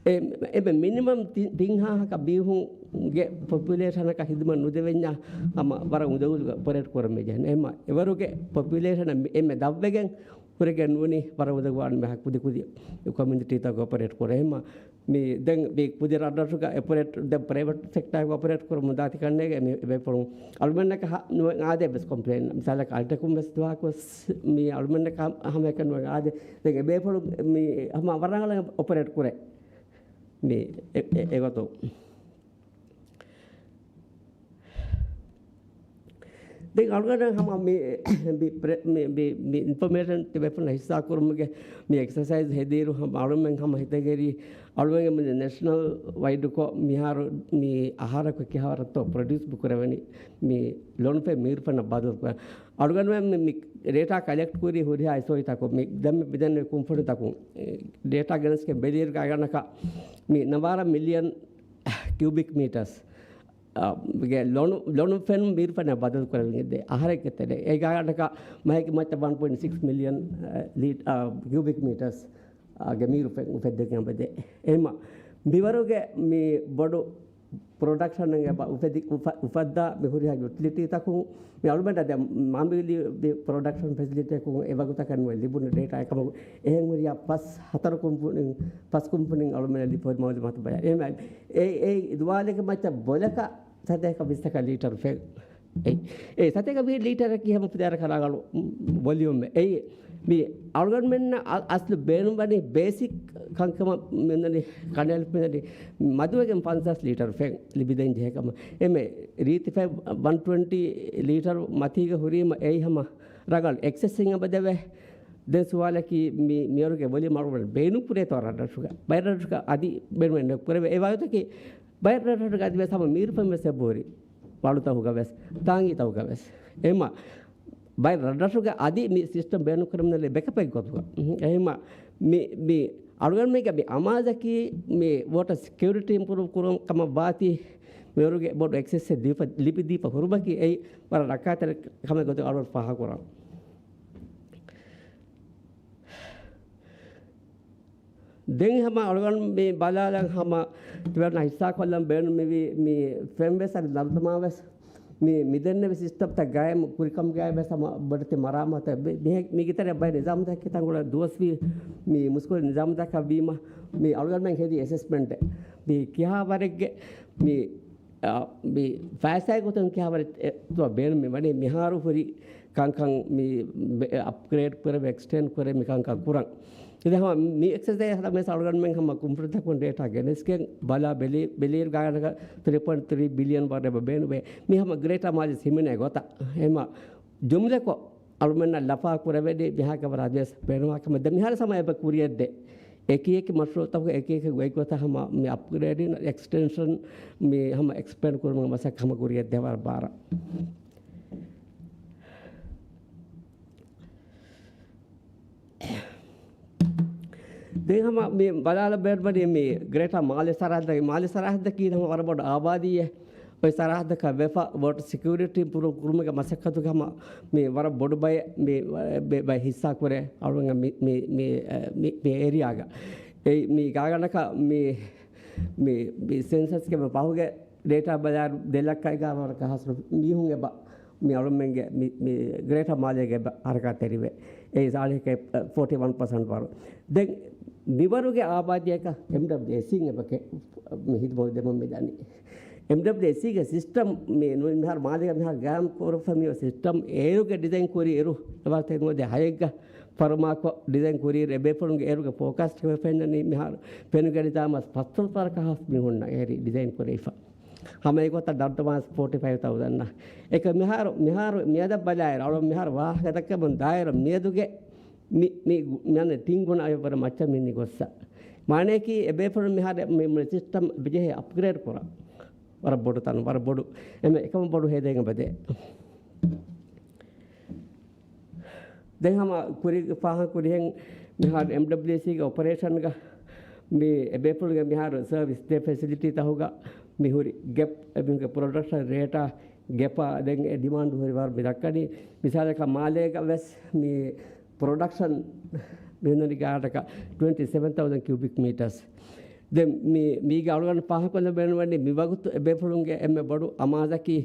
އެ، އެބަ މިނިމަމް ތި-، ތިން ހާހަކަށް ބީހުންގެ ޕޮޕިއުލޭޝަނަކަށް ހިދުމަތް ނުދެވެންޏާ ހަމަ ވަރަށް އުނދަގުލުގަ އޮޕަރޭޓް ކުރަން މި ޖެހެން. އެހެންމަ އެވަރުގެ ޕޮޕިއުލޭޝަނަށް މި އެންމެ ދަށްވެގެން ހުރެގެން ނޫނީ ވަރަށް އުނދަގޫވާން މިހާ ކުދި ކުދި ކޮމިއުނިޓީތަކުގަ އޮޕަރޭޓް ކުރޭ. އެހެންމަ މި ދެން މި ކުދި ރަށްރަށުގަ އޮޕަރޭޓް، ދެން ޕްރައިވެޓް ސެކްޓާގަ އޮޕަރޭޓް ކުރަމުން ދާތި ކަންނޭގެ މި އެބޭފުޅުން އަޅުމެންނަކަށް ހަ-، ނުވެ އާދެ ވެސް ކޮމްޕްލޭން. މިސާލަކަށް އަލްޓްރެކުން ވެސް ދުވާކު ވެސް މި އަޅުމެންނަކަށް ހަ-، ހަމައެކަނި ނުވެ އާދެ. ދެން އެބޭފުޅުން މި ހަމަ ވަރަށް ރަނގަޅަށް އޮޕަރޭޓް ކުރޭ. މި އެ-، އެ-، އެގޮތުން. ދެން އަޅުގަނޑަށް ހަމަ މި، މި ޕްރެ-، މި، މި، މި އިންފޮމޭޝަން ތިބޭފުޅުންނަށް ހިއްސާ ކުރުމުގެ މި އެކްސަސައިޒް ހެދިއިރު ހަމަ އަޅުމެން ހަމަ ހިތަށް އެރީ އަޅުމެންގެ މި ނޭޝަނަލް ވައިޑްކޮށް މިހާރު މި އަހަރަކު ކިހާވަރަށްތޯ ޕްރޮޑިއުސް ކުރެވެނީ މި ލޮނުފެން މީރުފެނަށް ބަދަލު ކުރަން. އަޅުގަނޑުމެން މި، މި ޑޭޓާ ކަލެކްޓް ކުރީ ހުރިހާ އެސްއޯއީތަކުން މި ދެން މި މިދެންނެވި ކުންފުނިތަކުން ޑޭޓާ ގެނެސްގެން ބެލިއިރު ގާތްގަނޑަކަށް މި ނަވާރަ މިލިއަން ކިއުބިކް މީޓަރސް ގެ ލޮނު، ލޮނުފެން މީރުފެނަށް ބަދަލު ކުރެވިގެން ދޭ އަހަރެއްގެ ތެރޭ. އެ ގާތްގަނޑަކަށް މަހެއްގެ މައްޗަށް ވަން ޕޮއިންޓް ސިކްސް މިލިއަން، އަ، ލީޓް، އަ، ކިއުބިކް މީޓަރސް، އަ، ގެ މީރުފެން އުފެއްދެގެން އެބަދޭ. އެހެންމަ މިވަރުގެ މި ބޮޑު ޕްރޮޑަކްޝަން އެބަ އުފެދި، އުފަ-، އުފައްދާ މި ހުރިހާ ޔުޓިލިޓީތަކުން މި އަޅުމެންނަށް ދެން މާމިވެލި ޕްރޮޑަކްޝަން ފެސިލިޓީއަކުން އެ ވަގުތަކަށް ނުވެ ލިބުނު ޑޭޓާ އެކަމަކު އެހެން ހުރިހާ ފަސް ހަތަރު ކުންފުނިން، ފަސް ކުންފުނިން އަޅުމެންނަށް ލިބި މައުލޫމާތު ބަޔާ. އެ، އެ، އެ ދުވާލެއްގެ މައްޗަށް ބޮލަކަށް ސަތޭކަ ވިއްސަކަށް ލީޓަރު ފެން. އެ، އެ ސަތޭކަ ވިހި ލީޓަރަކީ ހަމަ ފުދޭވަރަކަށް ރަނގަޅު ވޮލިއުމެއް. އެ، މި އަޅުގަނޑުމެންނަށް އަ-، އަސްލު ބޭނުންވަނީ ބޭސިކް ކަންކަމަށް މި އޮންނަނީ ކަނޑައެޅިފަ މި އޮންނަނީ މަދުވެގެން ފަންސާސް ލީޓަރު ފެން ލިބިދޭން ޖެހޭ ކަމަށް. އެމެ ރީތި ފެން ވަން ޓްވެންޓީ ލީޓަރު މަތީގަ ހުރީމަ އެއީ ހަމަ ރަނގަޅު އެކްސެސްއިން އެބަ ދެވޭ. ދެން ސުވާލަކީ މި، މިވަރުގެ ވޮލިއުމް އަޅުގަނޑު ބޭނުން ކުރޭތޯ ރަށްރަށުގަ؟ ބައެއް ރަށްރަށުގަ އަދި ބޭނުމެއް ނުކުރެވޭ. އެ ވާހަކަތަކީ ބައެއް ރަށްރަށުގަ އަދިވެސް ހަމަ މީރުފެން ވެސް އެބަހުރި. ވަޅުތަކުގަ ވެސް، ތާނގީތަކުގަ ވެސް. އެހެންމަ ބައެއް ރަށްރަށުގަ އަދި މި ސިސްޓަމް ބޭނުން ކުރަމުންދާނެ ބެކަޕެއް ގޮތުގަ. އެހެންމަ މި، މި އަޅުގަނޑުމެންގެ މި އަމާޒަކީ މި ވޯޓަރ ސެކިއުރިޓީ އިމްޕްރޫވް ކުރުން ކަމަށް ވާތީ، މިވަރުގެ ބޮޑު އެކްސެސްއެއް ދީފަ، ލިބިދީފަ ހުރުމަކީ އެއީ ވަރަށް ރައްކާތެރި ކަމެއް ގޮތުގަ އަޅުގަނޑު ފާހަގަކުރަން. ދެން ހަމަ އަޅުގަނޑު މި ބަލާލަން ހަމަ ތިބަންނަ ހިއްސާކޮށްލަން ބޭނުންވީ މި ފެންވެސް އަދި ނަރުދަމާވެސް މި، މި ދެންނެވި ސިސްޓަމްތައް ގާއިމު ކުރިކަމުގައި ވެސް ހަމަ ބޮޑެތި މަރާމާތެއް މި، މި، މީގެ ތެރެއަށް ބައެއް ނިޒާމުތަކެއް ތަންކޮޅެއް ދުވަސްވީ. މި މުސްކުޅި ނިޒާމުތަކަށް ވީމަ، މި އަޅުގަނޑުމެން ހެދި އެސެސްމަންޓެއް މި ކިހާވަރެއްގެ މި، އާ، މި ފައިސާގެ ގޮތުން ކިހާވަރެއް އެ، ތުވަ ބޭނުމެއް ވަނީ މިހާރު ހުރި ކަންކަން މި ބެ-، އަޕްގްރޭޑް ކުރެވޭ، އެކްސްޓެންޑް ކުރެވޭ މި ކަންކަން ކުރަން. އިދެ ހަމަ މި އެކްސަސައިޒް ހަދަ މިސް އަޅުގަނޑުމެން ހަމަ ކުންފުނިތަކުން ޑޭޓާ ގެނެސްގެން ބަލާ ބެލީ، ބެލީރު ގާނަކަ ތުރީ ޕޮއިންޓް ތުރީ ބިލިއަން ވަރަށް އެބަ ބޭނުވޭ. މި ހަމަ ގްރޭޓާ މާލެ ހިމެނޭ ގޮތަށް. އެހެމަ ޖުމްލަކޮށް އަޅުމެންނަށް ލަފާ ކުރެވެނީ މިހާކަ ވަރަށް އަދިވެސް ބޭނުމާކަމަށް ދެ މިހާރު ހަމަ އެބަ ކުރިޔަށްދޭ. އެކި އެކި މަޝްރޫއުތަކުގެ އެކި އެކި ގޮތްގޮތަށް ހަމަ މި އަޕްގްރޭޑިން އެކްސްޓެންޝަން މި ހަމަ އެކްސްޕޭންޑް ކުރުމުގެ މަސައްކަތް ހަމަ ކުރިޔަށްދޭ ވަރަށް ބާރަށް. ދެން ހަމަ މި ބަލާލަ ބޭނުންވަނީ މި ގްރޭޓާ މާލެ ސަރަހައްދަކީ، މާލެ ސަރަހައްދަކީ ހަމަ ވަރަށް ބޮޑު އާބާދީއެއް. އޮތް ސަރަހައްދަކަށް ވެފަ ވޯޓަރ ސެކިއުރިޓީ އިމްޕްރޫވް ކުރުމުގެ މަސައްކަތުގަ ހަމަ މި ވަރަށް ބޮޑު ބައެއް މި، ބެ-، ބައެއް ހިއްސާ ކުރޭ އަޅުގަނޑު މި، މި، މި، މި، މި އޭރިއާގަ. އެ މި ގާގަނޑަކަށް މި، މި، މި ސެންސަސްގެ މި ފަހުގެ ޑޭޓާ ބަލާއިރު ދެ ލައްކަ އެގާރަ ހަސްރު މީހުން އެބަ މި އަޅުމެންގެ މި، މި ގްރޭޓާ މާލޭގެ އެބަ ހަރަކާތްތެރިވޭ. އެއީ ސާޅީސް ފޯޓީ ވަން ޕަސެންޓް ވަރު. ދެން މިވަރުގެ އާބާދީއަކަށް އެމްޑަބްލިއުއެސްއިން އެބަ ކެ-، މި ހިދުމަތް ދެމުން މިދަނީ. އެމްޑަބްލިއުއެސްއިގެ ސިސްޓަމް މި ނު-، މިހާރު މާލޭގަ މިހާރު ގާއިމް ކުރައްވާ މި ސިސްޓަމް އޭރުގެ ޑިޒައިން ކުރި އިރު ނަވާރަ ތެދުމަދެ ހަޔެއްގަ ފަރުމާކޮށް ޑިޒައިން ކުރިއިރު އެބޭފުޅުންގެ އޭރުގެ ފޯކާސްޓް ފެންނަނީ މިހާރު ފެނުގެ ނިޒާމަސް ފަސްސަތޭކަ ހާސް މީހުންނަށް އޭރި ޑިޒައިން ކުރެވިފަ. ހަމަ އެގޮތަށް ދަރުދަމާސް ފޯޓީ ފައިވް ތައުޒަން. އެކަ މިހާރު، މިހާރު މިއަދަށް ބަލާއިރު އަޅު މިހާރު ވާހަކަ ދައްކަމުން ދާއިރު މިއަދުގެ މި، މި، މި ތިން ގުނަ އަޔަށް ވަރަށް މައްޗަށް މި ގޮއްސަ. މާނަޔަކީ އެބޭފުޅުން މިހާރު މި، މި ސިސްޓަމް ބިޖެހޭ އަޕްގްރޭޑް ކުރަން. ވަރަށް ބޮޑު ތަން، ވަރަށް ބޮޑު. އެމެ އެކަމަށް ބޮޑު ހޭދައިގެން ބަދޭ. ދެން ހަމަ ކުރި ފާހަގަ ކުރިހެން މިހާރު އެމްޑަބްލިއުއެސްއިގެ އޮޕަރޭޝަންގަ މި އެބޭފުޅުގެ މިހާރު ސަރވިސް ދޭ ފެސިލިޓީ ތަހުގަ މި ހުރި ގެޕް، އެބިމުގެ ޕްރޮޑަކްޝަން ރޭޓާ ގެޕާ ދެން އެ ޑިމާންޑު ހުރި ވަރު މި ދައްކަނީ. މިސާލަކަށް މާލޭގަ ވެސް މި ޕްރޮޑަކްޝަން މި ހުންނަނީ ގާޑަކަށް ޓްވެންޓީ ސެވެން ތައުޒަން ކިއުބިކް މީޓަރސް. ދެން މި، މީގެ އަޅުގަނޑު ފާހަގަކޮށްލަން ބޭނުންވަނީ މިވަގުތު އެބޭފުޅުންގެ އެންމެ ބޮޑު އަމާޒަކީ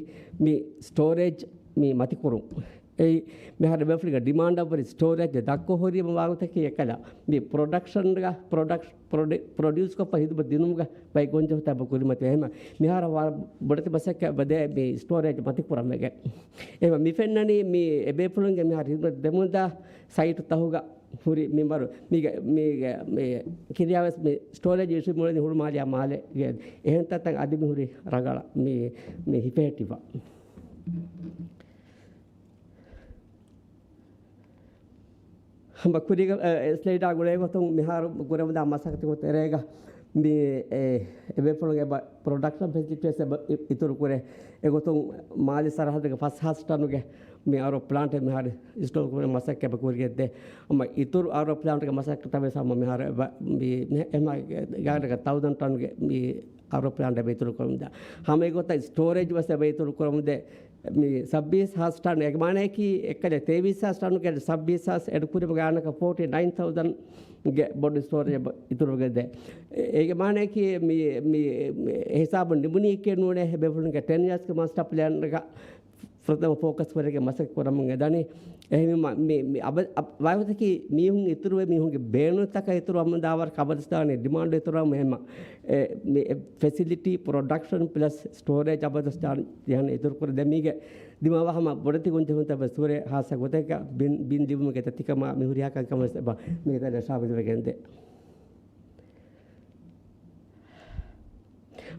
މި ސްޓޯރޭޖް މި މަތިކުރުން. އެއީ، މިހާރު އެބޭފުޅުންގެ ޑިމާންޑަށްވުރެ ސްޓޯރޭޖް ދަށްކޮށް ހުރީމަ ވާގޮތަކީ އެކަލަ. މި ޕްރޮޑަކްޝަންގަ، ޕްރޮޑަކް-، ޕްރޮޑި-، ޕްރޮޑިއުސް ކޮށްފަ ހިދުމަތް ދިނުމުގަ ބައި ގޮންޖެހުންތައް އެބަ ކުރިމަތިވޭ. އެހެމަ މިހާރަށް ވަރަށް ބޮޑެތި މަސައްކަތް އެބަ ދޭ މި ސްޓޯރޭޖް މަތިކުރަން ވެގެން. އެހެމަ މި ފެންނަނީ މި އެބޭފުޅުންގެ މިހާރު ހިދުމަތް ދެމުންދާ ސައިޓު ތަހުގަ ހުރި މިންވަރު މީގެ، މީގެ، މި ކިރިޔާވެސް މި ސްޓޯރޭޖް އިޝޫ މުޅިން ހުޅުމާލިޔާ މާލެ ގެ އެހެން ތަތަން އަދި މި ހުރި ރަގަޅަށް މި، މި ހިފެހެއްޓިފަ. ހަމަ ކުރީގަ، އެ، ސްލައިޑާ ގުޅޭ ގޮތުން މިހާރު ކުރެވުނާ މަސައްކަތުގެ ތެރޭގަ މި، އެ، އެބޭފުޅުން އެބަ ޕްރޮޑަކްޝަން ފެސިލިޓީސް އެބަ އި-، އިތުރު ކުރޭ. އެގޮތުން މާލެ ސަރަހައްދުގެ ފަސް ހާސް ޓަނުގެ މި އަރު ޕްލާންޓެއް މިހާރު އިންސްޓޯލް ކުރުމަށް މަސައްކަތް ކުރިޔަށްދޭ. ހަމަ އިތުރު އަރު ޕްލާންޓްގެ މަސައްކަތަށް ވެސް ހަމަ މިހާރު އެބަ މި، މި، އެމަ ގާނޑަކަށް ތައުޒަން ޓަންގެ މި އަރު ޕްލާންޓް އެބަ އިތުރު ކުރަމުންދާ. ހަމަ އެގޮތަށް ސްޓޯރޭޖް ވެސް އެބަ އިތުރު ކުރަމުންދޭ. މި ސައްބީސް ހާސް ޓަން އެ މާނަޔަކީ އެއްކަލަ ތޭވީސް ހާސް ޓަނުގެ ސައްބީސް ހާސް އެޑް ކުރި ގާނަކަށް ފޯޓީ ނައިން ތައުޒަން ގެ ބޮޑު ސްޓޯރޭޖް އެބަ އިތުރުވެގެންދޭ. އޭގެ މާނަޔަކީ މި، މި، މި ހިސާބުން ނިމުނީކޭ ނޫނޭ އެބޭފުޅުންގެ ޓެން އިޔާސްގެ މާސްޓަ ޕްލޭންގަ ފުރަތަމަ ފޯކަސް ކުރެގެން މަސައްކަތް ކުރަމުން އެދަނީ. އެހެންވީމަ، މި، މި އަބަ-، އަ-، ވާގޮތަކީ މީހުން އިތުރުވެ، މީހުންގެ ބޭނުންތަކަށް އިތުރު އަމުން ދާވަރަކަށް އަބަދުސްދާނެ ޑިމާންޑު އިތުރު އަމު އެހެމަ. އެ، މި އެ ފެސިލިޓީ ޕްރޮޑަކްޝަން ޕްލަސް ސްޓޯރޭޖް އަބަދުސްދާނެ ޖެހަން އިތުރު ކުރެ ދެ މީގެ ދިމާވާ ހަމަ ބޮޑެތި ގޮންޖެހުންތައް ވެސް ހުރެ ހާއްސަ ގޮތެއްގަ ބިން، ބިން ލިބުމުގެ ތަތިކަމާ މި ހުރިހާ ކަންކަމަށް ވެސް އެބަ މި ގެތަން ޝާމިލުވެގެންދޭ.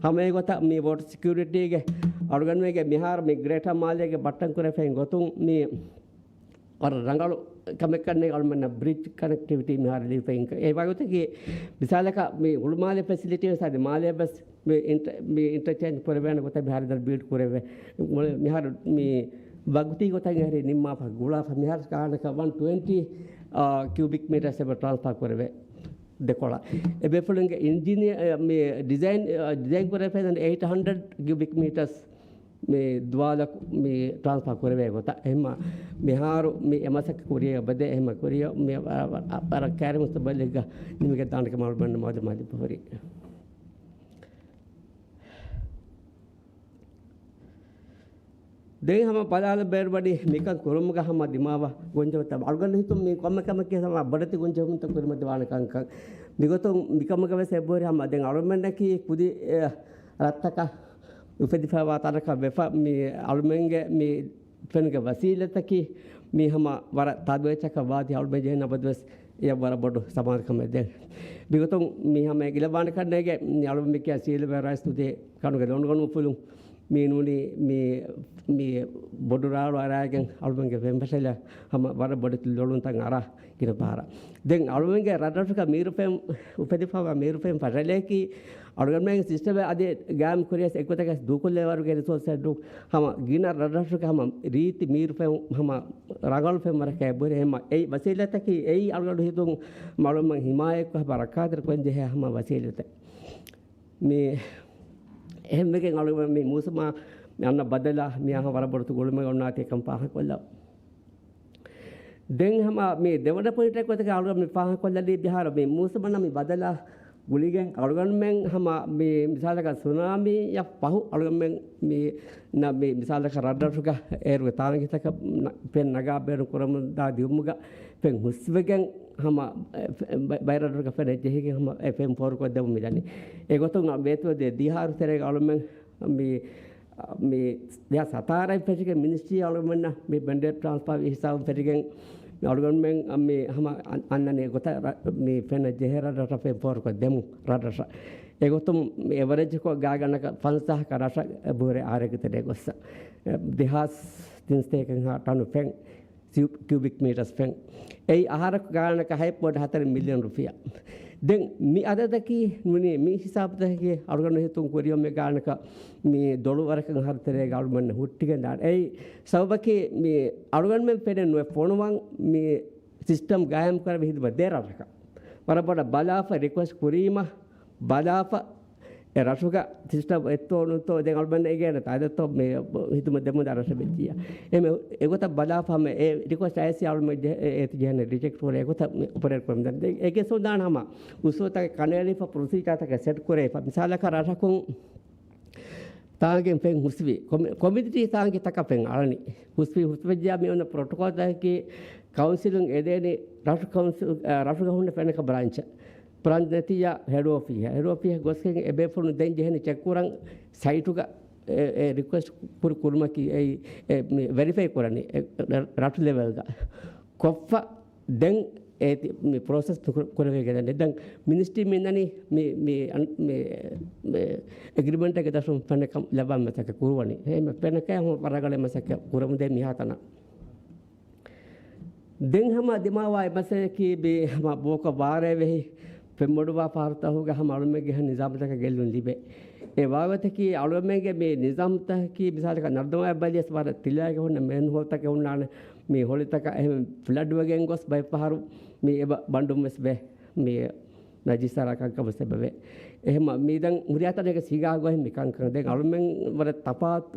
ހަމަ އެގޮތަށް މި ވޯޓަރ ސެކިއުރިޓީގެ އަޅުގަނޑުމެންގެ މިހާރު މި ގްރޭޓަރ މާލޭގެ ބައްޓަން ކުރެފައި ގޮތުން މި ވަރަށް ރަނގަޅު ކަމެއްކަންނޭ އަޅުމެންނަށް ބްރިޖް ކަނެކްޓިވިޓީ މިހާރު ލިބިފައި. އެ ވަގުތަކީ މިސާލަކަށް މި ހުޅުމާލެ ފެސިލިޓީ ވެސް އަދި މާލޭ ބަސް މި އިންޓަ-، މި އިންޓަރޗޭންޖް ކުރެވޭނެ ގޮތަށް މިހާރު ދަން ބިލްޑް ކުރެވޭ. މުޅި މިހާރު މި ވަގުތީ ގޮތަށް އެހެރީ ނިންމާފަ ގުޅާފަ މިހާރު ގާނަކަށް ވަން ޓްވެންޓީ، އާ، ކިއުބިކް މީޓަރސް އެބަ ޓްރާންސްފާ ކުރެވޭ. ދެކޮޅަށް. އެބޭފުޅުންގެ އިންޖިނިއަ-، މި ޑިޒައިން، އަ، ޑިޒައިން ކުރެވޭ އެއް ހަންޑްރެޑް ކިއުބިކް މީޓަރސް މި ދުވާލަކު މި ޓްރާންސްފާ ކުރެވޭ ގޮތަށް. އެހެންމަ މިހާރު މި އެ މަސައްކަތް ކުރިޔަށް އެބަދޭ. އެހެންމަ ކުރިޔަށް މި ވަ-، ވަ-، ވަރަށް ކައިރި މުސްތަގްބަލެއްގަ ނިމިގެން ދާނެކަމަށް މައުލޫމާތު މައުލޫމާތު ހުރި. ދެން ހަމަ ބަލާލަ ބޭރުވަނީ މިކަން ކުރުމުގަ ހަމަ ދިމާވާ ގޮންޖެހުންތައް. އަޅުގަނޑު ހިތުން މި ކޮންމެ ކަމަކީ ހަމަ ބޮޑެތި ގޮންޖެހުންތައް ކުރިމަތިވާނެ ކަންކަން. މިގޮތުން މިކަމުގަ ވެސް އެބަހުރި ހަމަ ދެން އަޅުމެންނަކީ ކުދި، އެ، ރަށްތަކަށް އުފެދިފައިވާ ތަނަކަށް ވެފަ މި އަޅުމެންގެ މި ފެނުގެ ވަސީލަތަކީ މީ ހަމަ ވަރަށް ތާދުވެއްޗަކަށް ވާތީ އަޅުމެން ޖެހެން އަބަދުވެސް އެޔަށް ވަރަށް ބޮޑު ސަމާލުކަމެއް ދޭން. މިގޮތުން މީ ހަމަ އެ ގިލަވާނެ ކަންނޭގެ މި އަޅުމެން މި ކިޔާ ސީ ލެވެލް ރައިސް ނުދޭ ކަނުގެ ލޮނުގަނޑު އުފުލުން މީ ނޫނީ މި، މި ބޮޑު ރާޅު އަރާގެން އަޅުމެންގެ ފެންފަށަލަ ހަމަ ވަރަށް ބޮޑެތި ލޮނުންތައް އަރާ ގިނަ ފަހަރަށް. ދެން އަޅުމެންގެ ރަށްރަށުގަ މީރުފެން އުފެދިފައިވާ މީރުފެން ފަށަލައަކީ އަޅުގަނޑުމެން ސިސްޓަމެއް އަދި ގާއިމް ކުރިޔަސް އެއްގޮތަކަށް ދޫކޮށްލެވޭ ވަރުގެ ރިސޯސްއެއް ނޫން. ހަމަ ގިނަ ރަށްރަށުގަ ހަމަ ރީތި މީރުފެން ހަމަ ރަނގަޅު ފެންވަރަކަށް އެބަހުރި. އެހެންމަ އެއީ ވަސީލަތަކީ އެއީ އަޅުގަނޑު ހިތުން މަ އަޅުމެން ހިމާޔަތްކޮށް ހަމަ ރައްކާތެރިކޮށް ޖެހޭ ހަމަ ވަސީލަތެއް. މި އެހެންވެގެން އަޅުގަނޑު މި މޫސުމާ މި އަންނަ ބަދަލާ މި އަހަ ވަރަށް ބޮޑު ގުޅުމެއް އޮންނާތީ ކަން ފާހަގަކޮށްލަ. ދެން ހަމަ މި ދެވަނަ ޕޮއިންޓެއް ގޮތަކަށް އަޅުގަނޑު މި ފާހަގަކޮށްލަނީ މިހާރު މި މޫސުމަންނަށް މި ބަދަލާ ގުޅިގެން އަޅުގަނޑުމެން ހަމަ މި މިސާލަކަށް ސުނާމީއަށް ފަހު އަޅުގަނޑުމެން މި ނަ-، މި މިސާލަކަށް ރަށްރަށުގަ އޭރުގެ ތާނގީތަކަށް ނަ-، ފެން ނަގާ ބޭނުން ކުރަމުންދާ ދިއުމުގަ ފެން ހުސްވެގެން ހަމަ އެ، ފެ-، ބަ-، ބައިރަށްރަށުގަ ފެނެއް ޖެހިގެން ހަމަ އެ ފެން ފޯރުކޮށްދެމުން މިދަނީ. އެގޮތުން ވޭތުވެދޭ ދިހަ އަހަރު ތެރޭގަ އަޅުމެން މި، މި ދެހާސް ހަތާރައިން ފެށިގެން މިނިސްޓްރީ އަޅުގަނޑުމެންނަށް މި މެންޑޭޓް ޓްރާންސްފާ ހިސާބުން ފެށިގެން މި އަޅުގަނޑުމެން މި ހަމަ އަން-، އަންނަނީ ގޮތަށް ރަ-، މި ފެންނަށް ޖެހޭ ރަށްރަށަށް ފެން ފޯރުކޮށް ދެމުން ރަށްރަށަށް. އެގޮތުން މި އެވަރެޖްކޮށް ގާތްގަނޑަކަށް ފަންސާހަކަށް ރަށަށް އެބަހުރޭ އާރެއްގެ ތެރޭ ގޮއްސަ. ދެހާސް ތިންސަތޭކައަށް ޓަނު ފެން. ކިއު-، ކިއުބިކް މީޓަސް ފެން. އެއީ އަހަރަކު ގާނަކަށް ހަތް ޕޮއިންޓް ހަތަރެއް މިލިއަން ރުފިޔާ. ދެން މި އަދަދަކީ ނޫނީ މި ހިސާބުތަކަކީ އަޅުގަނޑު ހިތުން ކުރިއަށް މި ގާނަކަށް މި ދޮޅު ވަރަކަށް އަހަރު ތެރޭގަ އަޅުގަނޑު ހުއްޓިގެން ދާނެ. އެއީ ސަބަބަކީ މި އަޅުގަނޑުމެން ފެނެއް ނުވެ ފޮނުވަން މި ސިސްޓަމް ގާއިމް ކުރެވި ހިދުމަތް ދޭ ރަށަކަށް. ވަރަށް ބޮޑަށް ބަލާފަ ރިކުއެސްޓް ކުރީމަ ބަލާފަ އެ ރަށުގަ ސިސްޓަމް އެއްތޯ ނުތޯ ދެން އަޅުގަނޑަށް އެނގޭނެ ތާދަތޯ މި ހިދުމަތް ދެމުންދާ ރަށެއް ވެއްޖިއްޔާ. އެމެ އެގޮތަށް ބަލާފަ ހަމަ އެ ރިކުއެސްޓް އައިސް އަޅުމެން ޖެ-، އެ-، އޭތި ޖެހޭނެ ރިޖެކްޓް ކުރޭ އެގޮތަށް މި އޮޕަރޭޓް ކުރަމުންދާނެ. ދެން އެގެ ސޯދާން ހަމަ އުސޫލުތަކެއް ކަނޑައެޅިފަ ޕްރޮސީޖާތަކެއް ސެޓް ކުރެވިފަ. މިސާލަކަށް ރަށަކުން ތާނގެން ފެން ހުސްވި، ކޮމި-، ކޮމިއުނިޓީ ތާނގި ތަކަށް ފެން އަޅަނީ. ހުސްވި، ހުސްވެއްޖާ މި އޮންނަ ޕްރޮޓޮކޯލްތަކަކީ ކައުންސިލުން އެދޭނީ ރަށު ކައުންސިލް، އަ، ރަށުގަ ހުންނަ ފެނަކަށް ބްރާންޗަށް. ބްރާންޗް ނެތިއްޔާ ހެޑް އޮފީހަށް. ހެޑް އޮފީހަށް ގޮސްގެން އެބޭފުޅުން ދެން ޖެހެނީ ޗެކް ކުރަން ސައިޓުގަ އެ، އެ ރިކުއެސްޓް ކުރި ކުރުމަކީ އެއީ، އެ، މި ވެރިފައި ކުރަނީ، އެ، ރަށު ލެވެލްގަ. ކޮށްފަ ދެން އޭތި މި ޕްރޮސެސް ކުރ-، ކުރެވިގެން ދެން މިނިސްޓްރީ މިންނަނީ މި، މި، އަން-، މި، މި އެގްރިމެންޓެއްގެ ދަށުން ފެނަކަށް ލައްވާ މަސައްކަތް ކުރުވަނީ. އެހެން ފެނަކަށް ހަމަ ވަރަށް ރަނގަޅަށް މަސައްކަތް ކުރަމުންދޭ މިހާތަނަށް. ދެން ހަމަ ދިމާވާ އެއް މައްސަލައަކީ މި ހަމަ ބޯކޮށް ވާރޭ ވެހި ފެންބޮޑުވާ ފަހަރުތަކުގަ ހަމަ އަޅުމެންގެ ހަ ނިޒާމުތަކަށް ގެއްލުން ލިބޭ. އެ ވާގޮތަކީ އަޅުމެންގެ މި ނިޒާމުތަކަކީ މިސާލަކަށް ނަރުދަމާއަށް ބަލިޔަސް ވަރަށް ތިލައިގެ ހުންނަ މެންހޯލްތަކެއް ހުންނާނެ. މި ހޮޅިތަކަށް އެހެން ފްލަޑް ވެގެން ގޮސް ބައެއް ފަހަރު މި އެބަ ބަނޑުން ވެސް ވޭ. މި ނަޖިސް އަރާ ކަންކަން ވެސް އެބަވޭ. އެހެން މި ދެން ހުރިހާ ތަނެއްގެ ސީގާ ގޮހެއް މި ކަންކަން. ދެން އަޅުމެން ވަރަށް ތަފާތު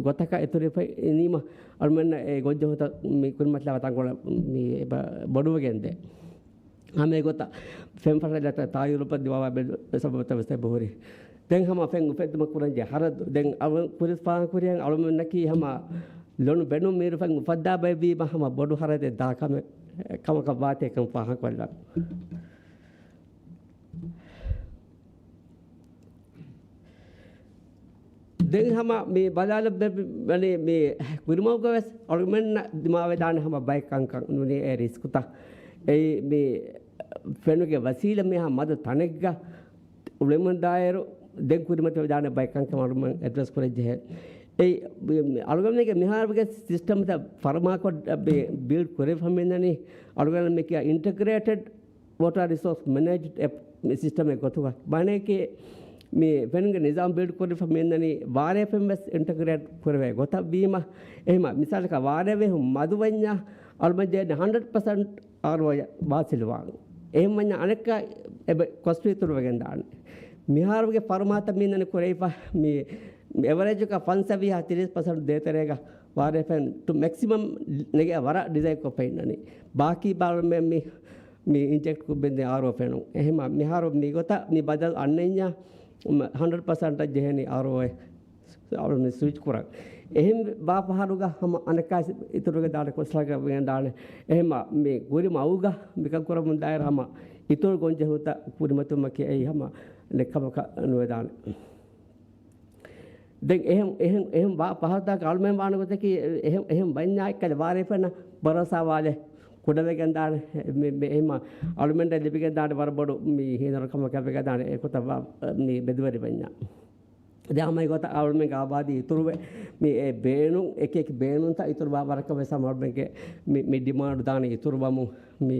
ގޮތަކަށް އެތުރިފަ އިނީމަ އަޅުމެންނަށް އެ ގޮންޖެހުންތައް މި ކުރިމަތިލާފަ ތަންކޮޅެއް މި އެބަ ބޮޑުވެގެންދޭ. ހަމަ އެގޮތަށް ފެން ފަށަލަތައް ތާއީރުކޮށް ދިމާވާ ބެލު ސަބަބުތައް ވެސް އެބަހުރި. ދެން ހަމަ ފެން އުފެއްދުމަށް ކުރަންޖެހޭ ހަރަދު. ދެން އަޅު ކުރިސް ފާހަގަކުރިއަށް އަޅުމެންނަކީ ހަމަ ލޮނު ބެނުން މީރު ފެން އުފައްދާ ބައެއްވީމަ ހަމަ ބޮޑު ހަރަދެއް ދާ ކަމެއް، ކަމަކަށް ވާތީ ކަން ފާހަގަކޮށްލަން. ދެން ހަމަ މި ބަލާލަ ބެ-، ވަނީ މި ކުރިމަގުގަ ވެސް އަޅުގަނޑުމެންނަށް ދިމާވެދާނެ ހަމަ ބައެއް ކަންކަން ނޫނީ އެ ރިސްކުތައް. އެއީ މި ފެނުގެ ވަސީލަ މިހާ މަދު ތަނެއްގަ އުޅެމުންދާއިރު ދެން ކުރިމަތިވެދާނެ ބައެއް ކަންކަން އަޅުގަނޑުމެން އެޑްރެސް ކުރަންޖެހޭ. އެއީ މި އަޅުގަނޑުމެންގެ މިހާރުގެ ސިސްޓަމްތައް ފަރުމާކޮށް ބި-، ބިލްޑް ކުރެވިފަ މިންނަނީ އަޅުގަނޑު މި ކިޔާ އިންޓަގްރޭޓެޑް ވޯޓަރ ރިސޯސް މެނޭޖް އެޕް މި ސިސްޓަމެއް ގޮތުގަ. މާނައަކީ، މި ފެނުގެ ނިޒާމް ބިލްޑް ކުރެވިފަ މިއަންނަނީ ވާރޭ ފެން ވެސް އިންޓަގްރޭޓް ކުރެވޭ ގޮތަށް ވީމަ، އެހެމަ މިސާލަކަށް ވާރޭ ވެހުން މަދުވަންޏާ އަޅުމަން ޖެހޭނެ ހަންޑްރެޑް ޕަސެންޓް އާރްއޯއަށް ވާސިލުވާން. އެހެންވަންޏާ އަނެއްކާ އެބަ ކޮސްޓު އިތުރުވެގެން ދާނެ. މިހާރުގެ ފަރުމާތައް މީނަނި ކުރެވިފަ މި އެވަރޭޖަކަށް ފަންސަވީހާ ތިރީސް ޕަސެންޓް ދޭތެރޭގަ ވާރޭފައިން ޓު މެކްސިމަމް ނެގެ ވަރަށް ޑިޒައިން ކޮށްފަ އިންނަނީ. ބާކީ ބާރުމެ މި، މި އިންޖެކްޓް ކުއްބެންދެ އާރްއޯ ފެނުން. އެހެމަ މިހާރު މިގޮތަށް މި ބަދަލު އަންނައިންޏާ ހަންޑްރެޑް ޕަސެންޓަށް ޖެހެނީ އާރްއޯއެ ސްވިޗް ކުރަން. އެހެން ބާ ފަހަރުގަ ހަމަ އަނެއްކާ އިތުރުގެ ދާނެ ކޮސްޓަކަށް ވެގެން ދާނެ. އެހެމަ މި ކުރި މައުގަ މިކަން ކުރަމުން ދާއިރު ހަމަ އިތުރު ގޮންޖެހުންތައް ކުރިމަތިވުމަކީ އެއީ ހަމަ ނެއްކަމަކަށް ނުވެދާނެ. ދެން އެހެން، އެހެން، އެހެން ބާ ފަހަރުތަކަށް އަޅުމެން ވާނެ ގޮތަކީ އެހެން، އެހެން ވަންޏާ އެއްކަލަ ވާރޭފަނަށް ބަރޯސާވާލެ ކުޑަވެގެން ދާނެ. މި، މި، އެހެމަ އަޅުމެންނަށް ލިބިގެން ދާނެ ވަރަށް ބޮޑު މި ހީނަރުކަމަކަށް ވެގެން ދާނެ އެކޮތަށް ވާ، މި ބެދުވެރި ވަންޏާ. ދެ ހަމަ އެގޮތަށް އަޅުމެންގެ އާބާދީ އިތުރުވެ، މި އެ ބޭނުން، އެކި އެކި ބޭނުންތައް އިތުރު ވާ ވަރަކަށް ވެސް ހަމަ އަޅުމެންގެ މި، މި ޑިމާންޑް ދާނެ އިތުރުވަމުން. މި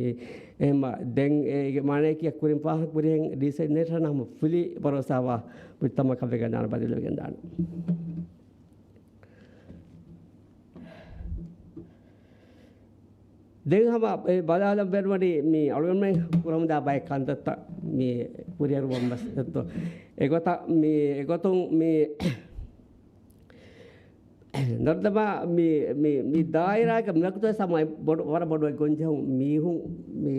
އެހެމަ ދެން އޭގެ މާނަޔަކީ ކުރިން ފާހަގަ ކުރިހެން ޑީސީނޭޓަރ ހަމަ ފުލި ބަރޯސާވާ މުޖްތަމައަކަށް ވެގެން ދާނެ ބަދަލުވެގެން ދާނެ. ދެން ހަމަ އެ ބަލާލަން ބޭނުންވަނީ މި އަޅުގަނޑުމެން ކުރަމުންދާ ބައެއް ކަންތައްތައް މި ކުރިއަރުވަން ވެސް އެއްތޯ. އެގޮތަށް މި އެގޮތުން މި ނަރުދަމާ މި، މި، މި ދާއިރާގެ މިވަގުތު ވެސް ހަމަ ބޮޑު، ވަރަށް ބޮޑު ގޮންޖެހުން މީހުން މި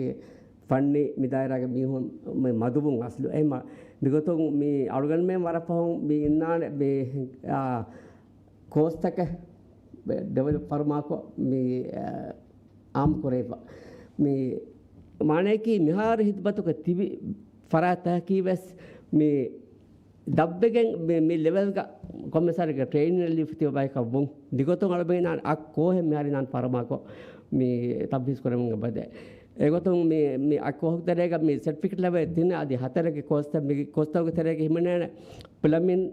ފަންނީ މި ދާއިރާގެ މީހުން މި މަދުވުން އަސްލު. އެހެމަ މިގޮތުން މި އަޅުގަނޑުމެން ވަރަށް ފަހުން މި އިންނާނެ މި، އާ، ކޯސްތަކެއް ޑިވެލޮޕް ފަރުމާކޮށް މި، އާ، އާއްމު ކުރެވިފަ. މި މާނަޔަކީ މިހާރު ހިދުމަތުގަ ތިބި ފަރާތްތަކަކީ ވެސް މި ދަށްވެގެން މި، މި ލެވެލްގަ ކޮންމެސް އަހަރެއްގަ ޓްރެއިނިން ލިފްޓް ތިބަ ބަޔަކަށް ވުން. ދިގޮތުން އަޅުމެން އަށް ކޯހެއް މިހާރު އިންނާނެ ފަރުމާކޮށް މި ތަންފީޒް ކުރެވުމުގެ ބަދެ. އެގޮތުން މި، މި އަށް ކޯހުގެ ތެރޭގަ މި ސެޓްފިކެޓް ލެވޭ ތިން އަދި ހަތަރެއްގެ ކޯސްތައް މި ކޯސްތަކުގެ ތެރޭގަ ހިމެނޭނެ ޕްލަމިން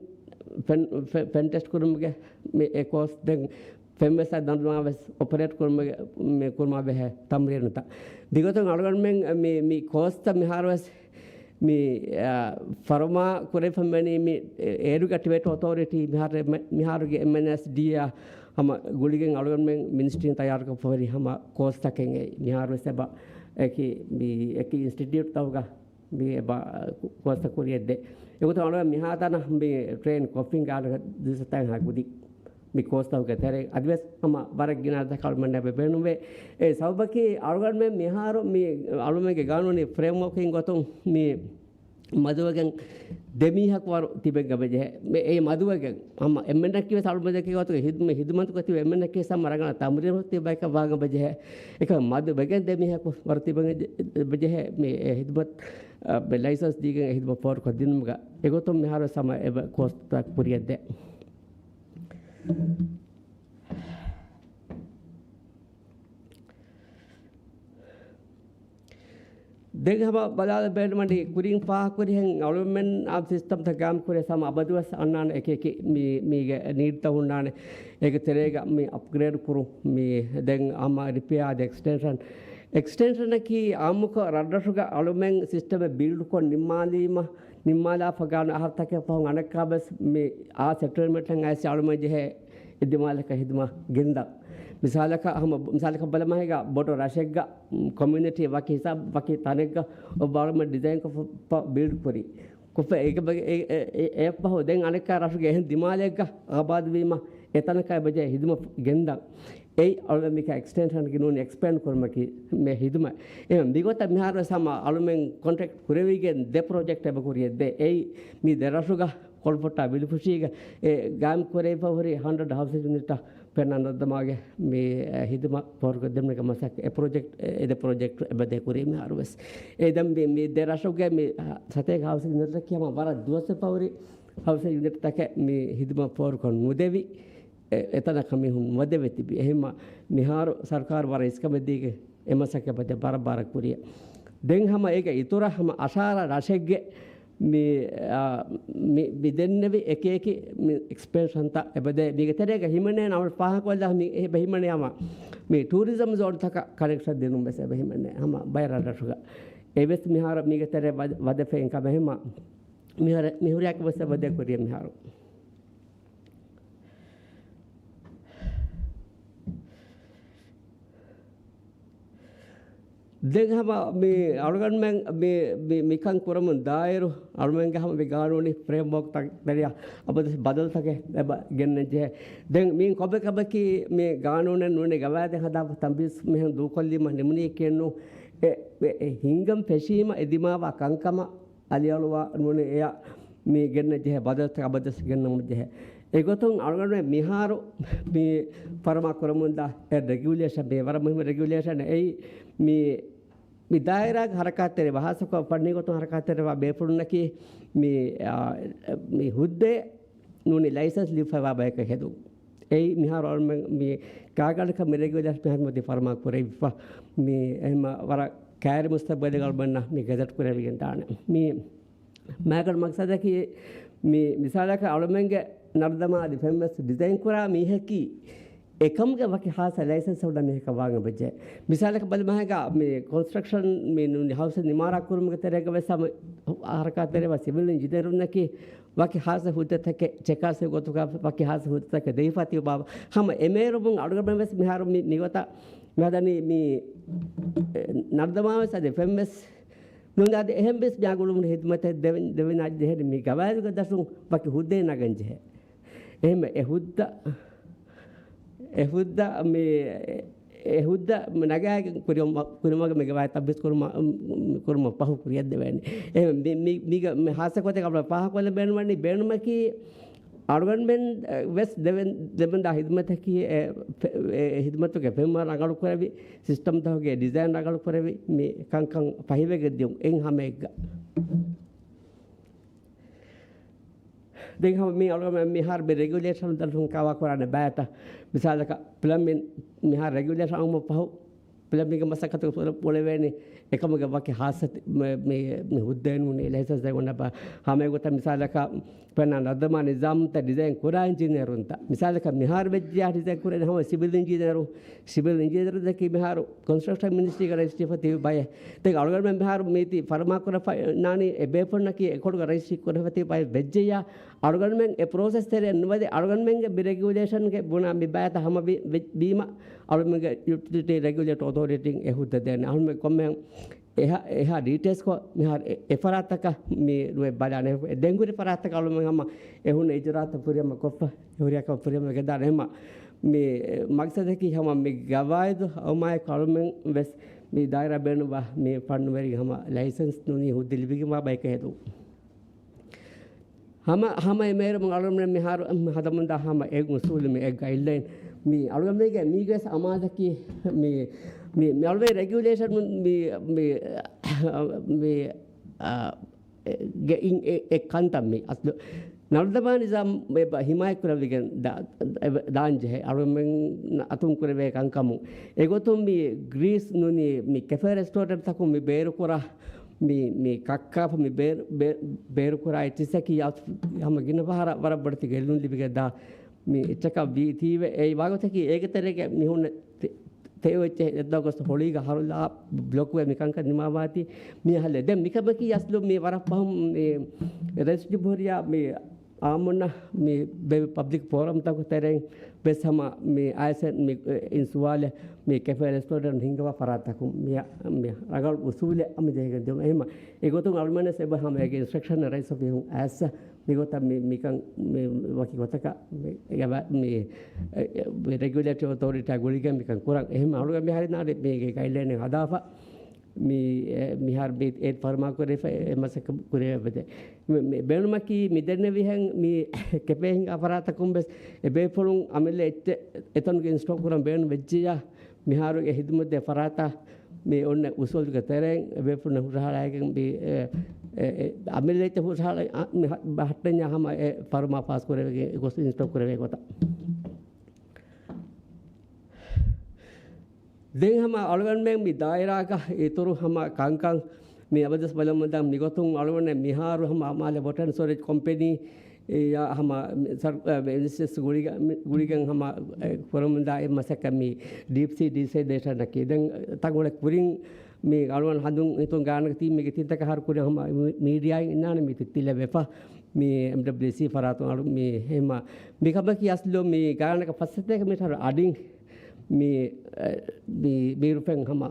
ފެން، ފެ-، ފެން ޓެސްޓް ކުރުމުގެ މި އެ ކޯސް ދެން ފެންވެސް ދަނޑުމާ ވެސް އޮޕަރޭޓް ކުރުމުގެ، މި ކުރުމާ ބެހޭ ތަމްރީނުތައް. ދިގޮތުން އަޅުގަނޑުމެން މި، މި ކޯސްތައް މިހާރު ވެސް މި، އާ، ފަރުމާ ކުރެވިފަ މިވަނީ މި އޭރިއާ އެކްޓިވޭޓި އޮތޯރިޓީ މިހާރު، މިހާރުގެ އެމްއެންއެސްޑީއާ ހަމަ ގުޅިގެން އަޅުގަނޑުމެން މިނިސްޓްރީން ތައްޔާރުކޮށްފަ ހުރި ހަމަ ކޯސްތަކެއް އެއީ. މިހާރު ވެސް އެބަ އެކި، މި އެކި އިންސްޓިޓިއުޓްތަކުގަ މި އެބަ ކޯސްތައް ކުރިޔަށްދޭ. އެގޮތުން އަޅުގަނޑު މިހާތަނަށް މި ޓްރެއިން ކޮށްފިން ގާނަ ދުވަސްތައް ހަ ކުދި މި ކޯސްތަކުގެ ތެރޭ އަދިވެސް ހަމަ ވަރަށް ގިނަ އަދަދަކަށް އަޅުމެންނަށް ބޭނުންވޭ. އެ ސަބަބަކީ އަޅުގަނޑުމެން މިހާރު މި އަޅުމެންގެ ގާނޫނީ ފްރޭމްވޯކްއިން ގޮތުން މި މަދުވެގެން ދެމީހަކު ވަރު ތިބެން އެބަޖެހޭ. މި އެ މަދުވެގެން ހަމަ އެންމެންނަކީ ވެސް އަޅުމެންނަކީ ގޮތުގެ ހިދުމަ-، ހިދުމަތުގަ ތިބެ އެންމެންނަކީ ވެސް ހަމަ ރަނގަޅަށް ތަމްރީނު ތިބެ ބަޔަކަށް ވާން އެބަޖެހޭ. އެކަމަ މަދުވެގެން ދެމީހަކު ވަރު ތިބެން އެބަޖެހޭ. މި އެ ހިދުމަތް، އަ، މި ލައިސަންސް ދީގެން އެ ހިދުމަތް ފޯރުކޮށްދިނުމުގަ އެގޮތުން މިހާރު ވެސް ހަމަ އެބަ ކޯސްތައް ކުރިޔަށްދޭ. ދެން ހަމަ ބަލާލަ ބޭނުމަނީ ކުރިން ފާހަގަކުރިހެން އަޅުމެން އާ ސިސްޓަމްތައް ގާއިމް ކުރި ހަމަ އަބަދުވެސް އަންނާނެ އެކި އެކި މި، މީގެ ނީޑްތައް ހުންނާނެ. އޭގެ ތެރޭގަ މި އަޕްގްރޭޑް ކުރުން މި ދެން ހަމަ ރިޕެއާ އަދި އެކްސްޓެންޝަން. އެކްސްޓެންޝަނަކީ އާއްމުކޮށް ރަށްރަށުގަ އަޅުމެން ސިސްޓަމެއް ބިލްޑްކޮށް ނިންމާލީމަ، ނިންމާލާފަ ގާނު އަހަރުތަކެއް ފަހުން އަނެއްކާވެސް މި އާ ސެޓްލްމަންޓް އައިސް އަޅުމެން ޖެހޭ އެ ދިމާލަކަށް ހިދުމަތް ގެންދަން. މިސާލަކަށް ހަމަ، މިސާލަކަށް ބަލަމާހިގަ ބޮޑު ރަށެއްގަ، މް، ކޮމިއުނިޓީ ވަކި ހިސާބް ވަކި ތަނެއްގަ އޮއްވާ އަޅުމެން ޑިޒައިން ކޮށްފަ ބިލްޑް ކުރީ. ކޮށްފަ އޭގެ ބަ-، އެ، އެ، އެ، އެއަށްފަހު ދެން އަނެއްކާ ރަށުގެ އެހެން ދިމާލެއްގަ އާބާދުވީމަ އެތަނަކަށް އެބަޖެހޭ ހިދުމަތް ގެންދަން. އެއީ އަޅުގަނޑު މިކަ އެކްސްޓެންޝަންގެ ނޫނީ އެކްސްޕޭންޑް ކުރުމަކީ މި ހިދުމަތް. އެހެން މިގޮތަށް މިހާރު ވެސް ހަމަ އަޅުމެން ކޮންޓްރެކްޓް ކުރެވިގެން ދެ ޕްރޮޖެކްޓް އެބަ ކުރިޔަށްދޭ. އެއީ މި ދެ ރަށުގަ ކޮޅުފޮއްޓާ ބިލުފުށީގަ އެ ގާއިމް ކުރެވިފަ ހުރި ހަންޑްރެޑް ހައުސިން ޔުނިޓަށް ފެންނަން ރައްދަމާގެ މި ހިދުމަތް ފޯރުކޮށްދެމުން މަސައްކަތް އެ ޕްރޮޖެކްޓް އެ ދެ ޕްރޮޖެކްޓް އެބަދޭ ކުރީ މިހާރު ވެސް. އެ ދެން މި، މި ދެ ރަށުގެ މި ސަތޭކަ ހައުސިން ޔުނިޓަކީ ހަމަ ވަރަށް ދުވަސްވެފަ ހުރި ހައުސިން ޔުނިޓްތަކެއް މި ހިދުމަތް ފޯރުކޮށް ނުދެވި. އެ، އެތަނަކަށް މީހުން ނުވަދެވެ ތިބި. އެހެންމަ މިހާރު ސަރުކާރު ވަރަށް އިސްކަމެއް ދީގެ އެ މަސައްކަތް އެބަދޭ ބަރަށް ބާރަށް ކުރިޔަށް. ދެން ހަމަ އޭގެ އިތުރަށް ހަމަ އަށާރަ ރަށެއްގެ މި، އާ، މި، މި ދެންނެވި އެކި އެކި މި އެކްސްޕެންޝަންތައް އެބަދޭ. މީގެ ތެރޭގަ ހިމެނޭ ނަމަ ފާހަގަކޮށްލާ މި އެބަ ހިމެނޭ ހަމަ މި ޓޫރިޒަމް ޒޯންތަކަށް ކަނެކްޝަން ދިނުން ވެސް އެބަ ހިމެނޭ ހަމަ ބައެއް ރަށްރަށުގަ. އެވެސް މިހާރު މީގެ ތެރޭ ވަދެ، ވަދެފައި ކަމެއް ހަމަ މިހާރު މި ހުރިހާ ކަމެއް ވެސް އެބަދޭ ކުރިޔަށް މިހާރު. ދެން ހަމަ މި އަޅުގަނޑުމެން މި، މި، މިކަން ކުރަމުން ދާއިރު، އަޅުމެންގެ ހަމަ މި ގާނޫނީ ފްރޭމްވޯކްތައް ތެރެއަށް އަބަދު ބަދަލުތަކެއް އެބަ ގެންނަން ޖެހޭ. ދެން މި ކޮބެކަބަކީ މި ގާނޫނެއް ނޫނީ ގަވާއިދެއް ހަދާފަ ތަންބީސް މިހެން ދޫކޮށްލީމަ ނިމުނީކީއެއްނޫ. އެ، އެ، އެ ހިންގަން ފެށީމަ އެ ދިމާވާ ކަންކަމަށް އަލިއަޅުވާ ނޫނީ އެއަށް މި ގެންނަން ޖެހޭ ބަދަލުތައް އަބަދުވެސް ގެންނަމުން ޖެހޭ. އެގޮތުން އަޅުގަނޑުމެން މިހާރު މި ފަރުމާ ކުރަމުންދާ އެ ރެގިއުލޭޝަން، މި ވަރަށް މުހިންމު ރެގިއުލޭޝަން އެއީ މި، މި ދާއިރާގެ ހަރަކާތްތެރިވާ، ހާއްސަކޮށް ފަންނީ ގޮތުން ހަރަކާތްތެރިވާ ބޭފުޅުންނަކީ މި، އާ، މި ހުއްދައެއް ނޫނީ ލައިސަންސް ލިބިފައިވާ ބަޔަކަށް ހެދުން. އެއީ މިހާރު އަޅުމެން މި ކާގަނޑަކަށް މި ރެގިއުލޭޝަން މިހާރު މަތި ފަރުމާ ކުރެވިފަ. މި އެހެންމަ ވަރަށް ކައިރި މުސްތަގްބަލެއް އަޅުމެންނަށް މި ގެޒެޓް ކުރެވިގެން ދާނެ. މި މާގަނޑު މަގްސަދަކީ މި މިސާލަކަށް އަޅުމެންގެ ނަރުދަމާ އަދި ފެންވެސް ޑިޒައިން ކުރާ މީހަކީ އެކަމުގެ ވަކި ހާއްސަ ލައިސަންސް ހުންނަ މީހަކަށް ވާން އެބަޖެހޭ. މިސާލަކަށް ބަލަމާހެންގާ މި ކޮންސްޓްރަކްޝަން މި ނޫނީ ހައުސް ނިމާރާ ކުރުމުގެ ތެރޭގަ ވެސް ހަމަ ހަރަކާތްތެރިވާ ސިވިލް އިންޖިނިއަރުންނަކީ ވަކި ހާއްސަ ހުއްދަތަކެއް، ޗެކާސް ގޮތުގަ ވަކި ހާއްސަ ހުއްދަތަކެއް ދެވިފަ ތިބާ ހަމަ އެމޭރުމުން އަޅުގަނޑުމެން ވެސް މިހާރު މި، މިގޮތަށް މިހަދަނީ މި، އެ، ނަރުދަމާ ވެސް އަދި ފެން ވެސް ނުން އަދި އެހެން ވެސް މި ގުޅުމުން ހިދުމަތެއް ދެވެން، ދެވެން ޖެހެނީ މި ގަވާއިދުގެ ދަށުން ވަކި ހުއްދައެއް ނަގަން ޖެހޭ. އެހެން އެ ހުއްދަ، އެ ހުއްދަ މި، އެ ހުއްދަ ނަގާގެން ކުރިމަ، ކުރިމަގެ މި ގަވާއިދު ތަންބީސް ކުރުމަ، ކުރުމަށް ފަހު ކުރިއަށް ދެވޭނެ. އެ މި، މި، މީގަ، މި ހާއްސަ ގޮތެއް އަޅުގަނޑު ފާހަގަކޮށްލަން ބޭނުމަނީ، ބޭނުމަކީ އަޅުގަނޑުމެން، އެ، ވެސް ދެވެން، ދެމެންދާ ހިދުމަތަކީ، އެ، ފެ-، އެ ހިދުމަތުގެ ފެންވަރު ރަނގަޅު ކުރެވި، ސިސްޓަމްތަކުގެ ޑިޒައިން ރަނގަޅު ކުރެވި، މި ކަންކަން ފަހިވެގެން ދިޔުން އެއް ހަމައެއްގަ. ދެން ހަމަ މި އަޅުގަނޑު މިހާރު މި ރެގިއުލޭޝަން ދަށުން ކާވާ ކުރާނެ ބައިތައް، މިސާލަކަށް ޕްލަމިން މިހާރު ރެގިއުލޭޝަން އައުމަށް ފަހު، ޕްލަމިންގ މަސައްކަތު ކުރ-، ކުރެވޭނީ އެކަމުގެ ވަކި ހާއްސަ މި، މި، މި ހުއްދައެއް ނޫނީ ލައިސަންސް ދެން އޮންނަ ބަ-، ހަމަ އެގޮތަށް މިސާލަކަށް ފެންނަ ނަރުދަމާ ނިޒާމްތައް ޑިޒައިން ކުރާ އިންޖިނިއަރުންތައް، މިސާލަކަށް މިހާރު ވެއްޖެޔާ ޑިޒައިން ކުރެވޭނީ ހަމަ ސިވިލް އިންޖިނިއަރު، ސިވިލް އިންޖިނިއަރުންތަކީ މިހާރު ކޮންސްޓްރަކްޝަން މިނިސްޓްރީގަ ރަޖިސްޓްރީފަ ތިބި ބައެއް. ދެން އަޅުގަނޑުމެން މިހާރު މީތި ފަރުމާ ކުރަފަ ނާނީ އެ ބޭފުޅުންނަކީ އެކޮޅުގަ ރަޖިސްޓްރީ ކުރެފަ ތިބި ބައެއް ވެއްޖެޔާ، އަޅުގަނޑުމެން އެ ޕްރޮސެސް ތެރެއަށް ނުވަދެ، އަޅުގަނޑުމެންގެ މި ރެގިއުލޭޝަންގެ ބުނާ މި ބައިތައް ހަމަ ވި-، ވި-، ވީމަ، އަޅުމެންގެ ޔުޓިލިޓީ ރެގިއުލޭޓް އޮތޯރިޓީން އެ ހުއްދަ ދޭނެ. އަޅުމެން ކޮންމެ އެހާ، އެހާ ޑީޓެއިލްސްކޮށް މިހާރު އެ، އެ ފަރާތަކަށް މި ނުވެ ބަލާނެ. ދެން ހުރި ފަރާތަކަށް އަޅުމެން ހަމަ އެ ހުންނަ އިޖުރާތައް ފުރިހަމަ ކޮށްފަ، އެ ހުރިހާ ކަމެއް ފުރިހަމަ ވެގެންދާނެ. ހަމަ މި މަގްސަދަކީ ހަމަ މި ގަވާއިދު އައުމާއެކު އަޅުމެން ވެސް މި ދާއިރާ ބޭނުންވާ މި ފަންނުވެރިން ހަމަ ލައިސަންސް ނޫނީ ހުއްދަ ލިބިގެންވާ ބަޔަކަށް ހެދުން. ހަމަ، ހަމަ އެ މޭރުމުން އަޅުގަނޑުމެން މިހާރު ހަދަމުންދާ ހަމަ އެއް އުސޫލު މި އެއް ގައިޑްލައިން. މި އަޅުގަނޑުމެންގެ މީގެ ވެސް އަމާޒަކީ މި، މި، މި އަޅުގަނޑު ރެގިއުލޭޝަން މި، މި، މި، އާ، ގެ އިން އެ، އެ ކަންތައް މި އަސްލު ނަރުދަމާ ނިޒާމް އެބަ ހިމާޔަތް ކުރެވިގެން ދާ-، އެބަ ދާން ޖެހޭ އަޅުމެން އަތުން ކުރެވޭ ކަންކަމުން. އެގޮތުން މި ގްރީސް ނޫނީ މި ކެފޭ ރެސްޓޯރެންޓްތަކުން މި ބޭރުކުރާ މި، މި ކައްކާފަ މި ބޭރު، ބޭ-، ބޭރުކުރާ އެއްޗިއްސަކީ އަސް-، ހަމަ ގިނަ ފަހަރަށް ވަރަށް ބޮޑެތި ގެއްލުން ލިބިގެން ދާ މި އެއްޗަކަށް ވީ ތީވެ. އެ ވާގޮތަކީ އޭގެ ތެރޭގަ މި ހުންނަ ތެ-، ތެޔޮ އެއްޗެއް އެއްދާ ގޮސް ހޮޅީގަ ހަރުލާ ބްލޮކްވެ މި ކަންކަން ނިމާވާތީ މި ހަލެ. ދެން މިކަމަކީ އަސްލު މި ވަރަށް ފަހުން މި ރައީސް ޖުމްހޫރިއްޔާ މި އާއްމުންނަށް މި ބޭ-، ޕަބްލިކް ފޯރަމްތަކު ތެރެއިން ވެސް ހަމަ މި އައިސް މި އިން ސުވާލެއް މި ކެފޭ ރެސްޓޯރެންޓް ހިންގަވާ ފަރާތްތަކުން މި، މި ރަނގަޅު އުސޫލެއް އަމި ޖެހިގެން ދިޔުން. އެހެން އެގޮތުން އަޅުމެންވެސް އެބަ ހަމަ އޭގެ އިންސްޓްރަކްޝަން ރައީސް އޮފީހުން އައިސް މިގޮތަށް މި، މިކަން މި ވަކި ގޮތަކަށް މި، މި، މި ރެގިއުލޭޓަރީ އޮތޯރިޓީއާ ގުޅިގެން މިކަން ކުރަން. އެހެން އަޅުގަނޑު މިހާރު ނާނެ މީގެ ގައިޑްލައިނެއް ހަދާފަ. މި، އެ، މިހާރު މި އެ ފަރުމާ ކުރެފަ އެ މަސައްކަތް ކުރެވޭ. މި، މި ބޭނުމަކީ މި ދެންނެވިހެން މި ކެފޭ ހިންގާ ފަރާތަކުން ވެސް އެ ބޭފުޅުން އަމިއްލަ އެއްޗެއް އެތަނުގެ އިންސްޓޯލް ކުރަން ބޭނުން ވެއްޖެޔާ، މިހާރު އެ ހިދުމަތް ދޭ ފަރާތަށް މި އޮންނަ އުސޫލުގެ ތެރެއިން އެ ބޭފުޅުން ހުށަހަޅައިގެން މި، އެ، އެ، އެ، އަމިއްލަ އެއްޗެއް ހުށަހަޅަ، އަ، މި ހަ-، ހައްޓަންޏާ ހަމަ އެ ފަރުމާ ފާސް ކުރެވިގެން ގޮސް އިންސްޓޯލް ކުރެވޭ ގޮތަށް. ދެން ހަމަ އަޅުގަނޑުމެން މި ދާއިރާގަ އިތުރު ހަމަ ކަންކަން މި އަބަދުވެސް ބަލަމުންދާ މިގޮތުން އަޅުގަނޑު މިހާރު ހަމަ މާލެ ބޮޓަން ސްޓޯރޭޖް ކޮމްޕެނީ އެ، އާ، ހަމަ ސަރ-، އެ، މިނިސްޓްރީސް ގުޅިގަ-، މި-، ގުޅިގެން ހަމަ، އެ، ކުރަމުންދާ އެއް މަސައްކަތް މި ޑީޕްސީ ޑީސަލިނޭޝަނަކީ. ދެން ތަންކޮޅެއް ކުރިން މި އަޅުގަނޑު ހަނދުން ހިތުން ގާނަކަ ތީ މީގެ ތިންތަކަށް ހަރު ކުރި ހަމަ މި-، މީޑިއާއިން އިންނާނެ މީތި ތިލެވެފަ މި އެމްޑަބްލިއުސީ ފަރާތުން އަޅު މި ހެމަ މިކަމަކީ އަސްލު މި ގާނަކަ ފައްސަތޭކަ މީޓަރު އަޑިން މި، އެ، މި ބީރުފެން ހަމަ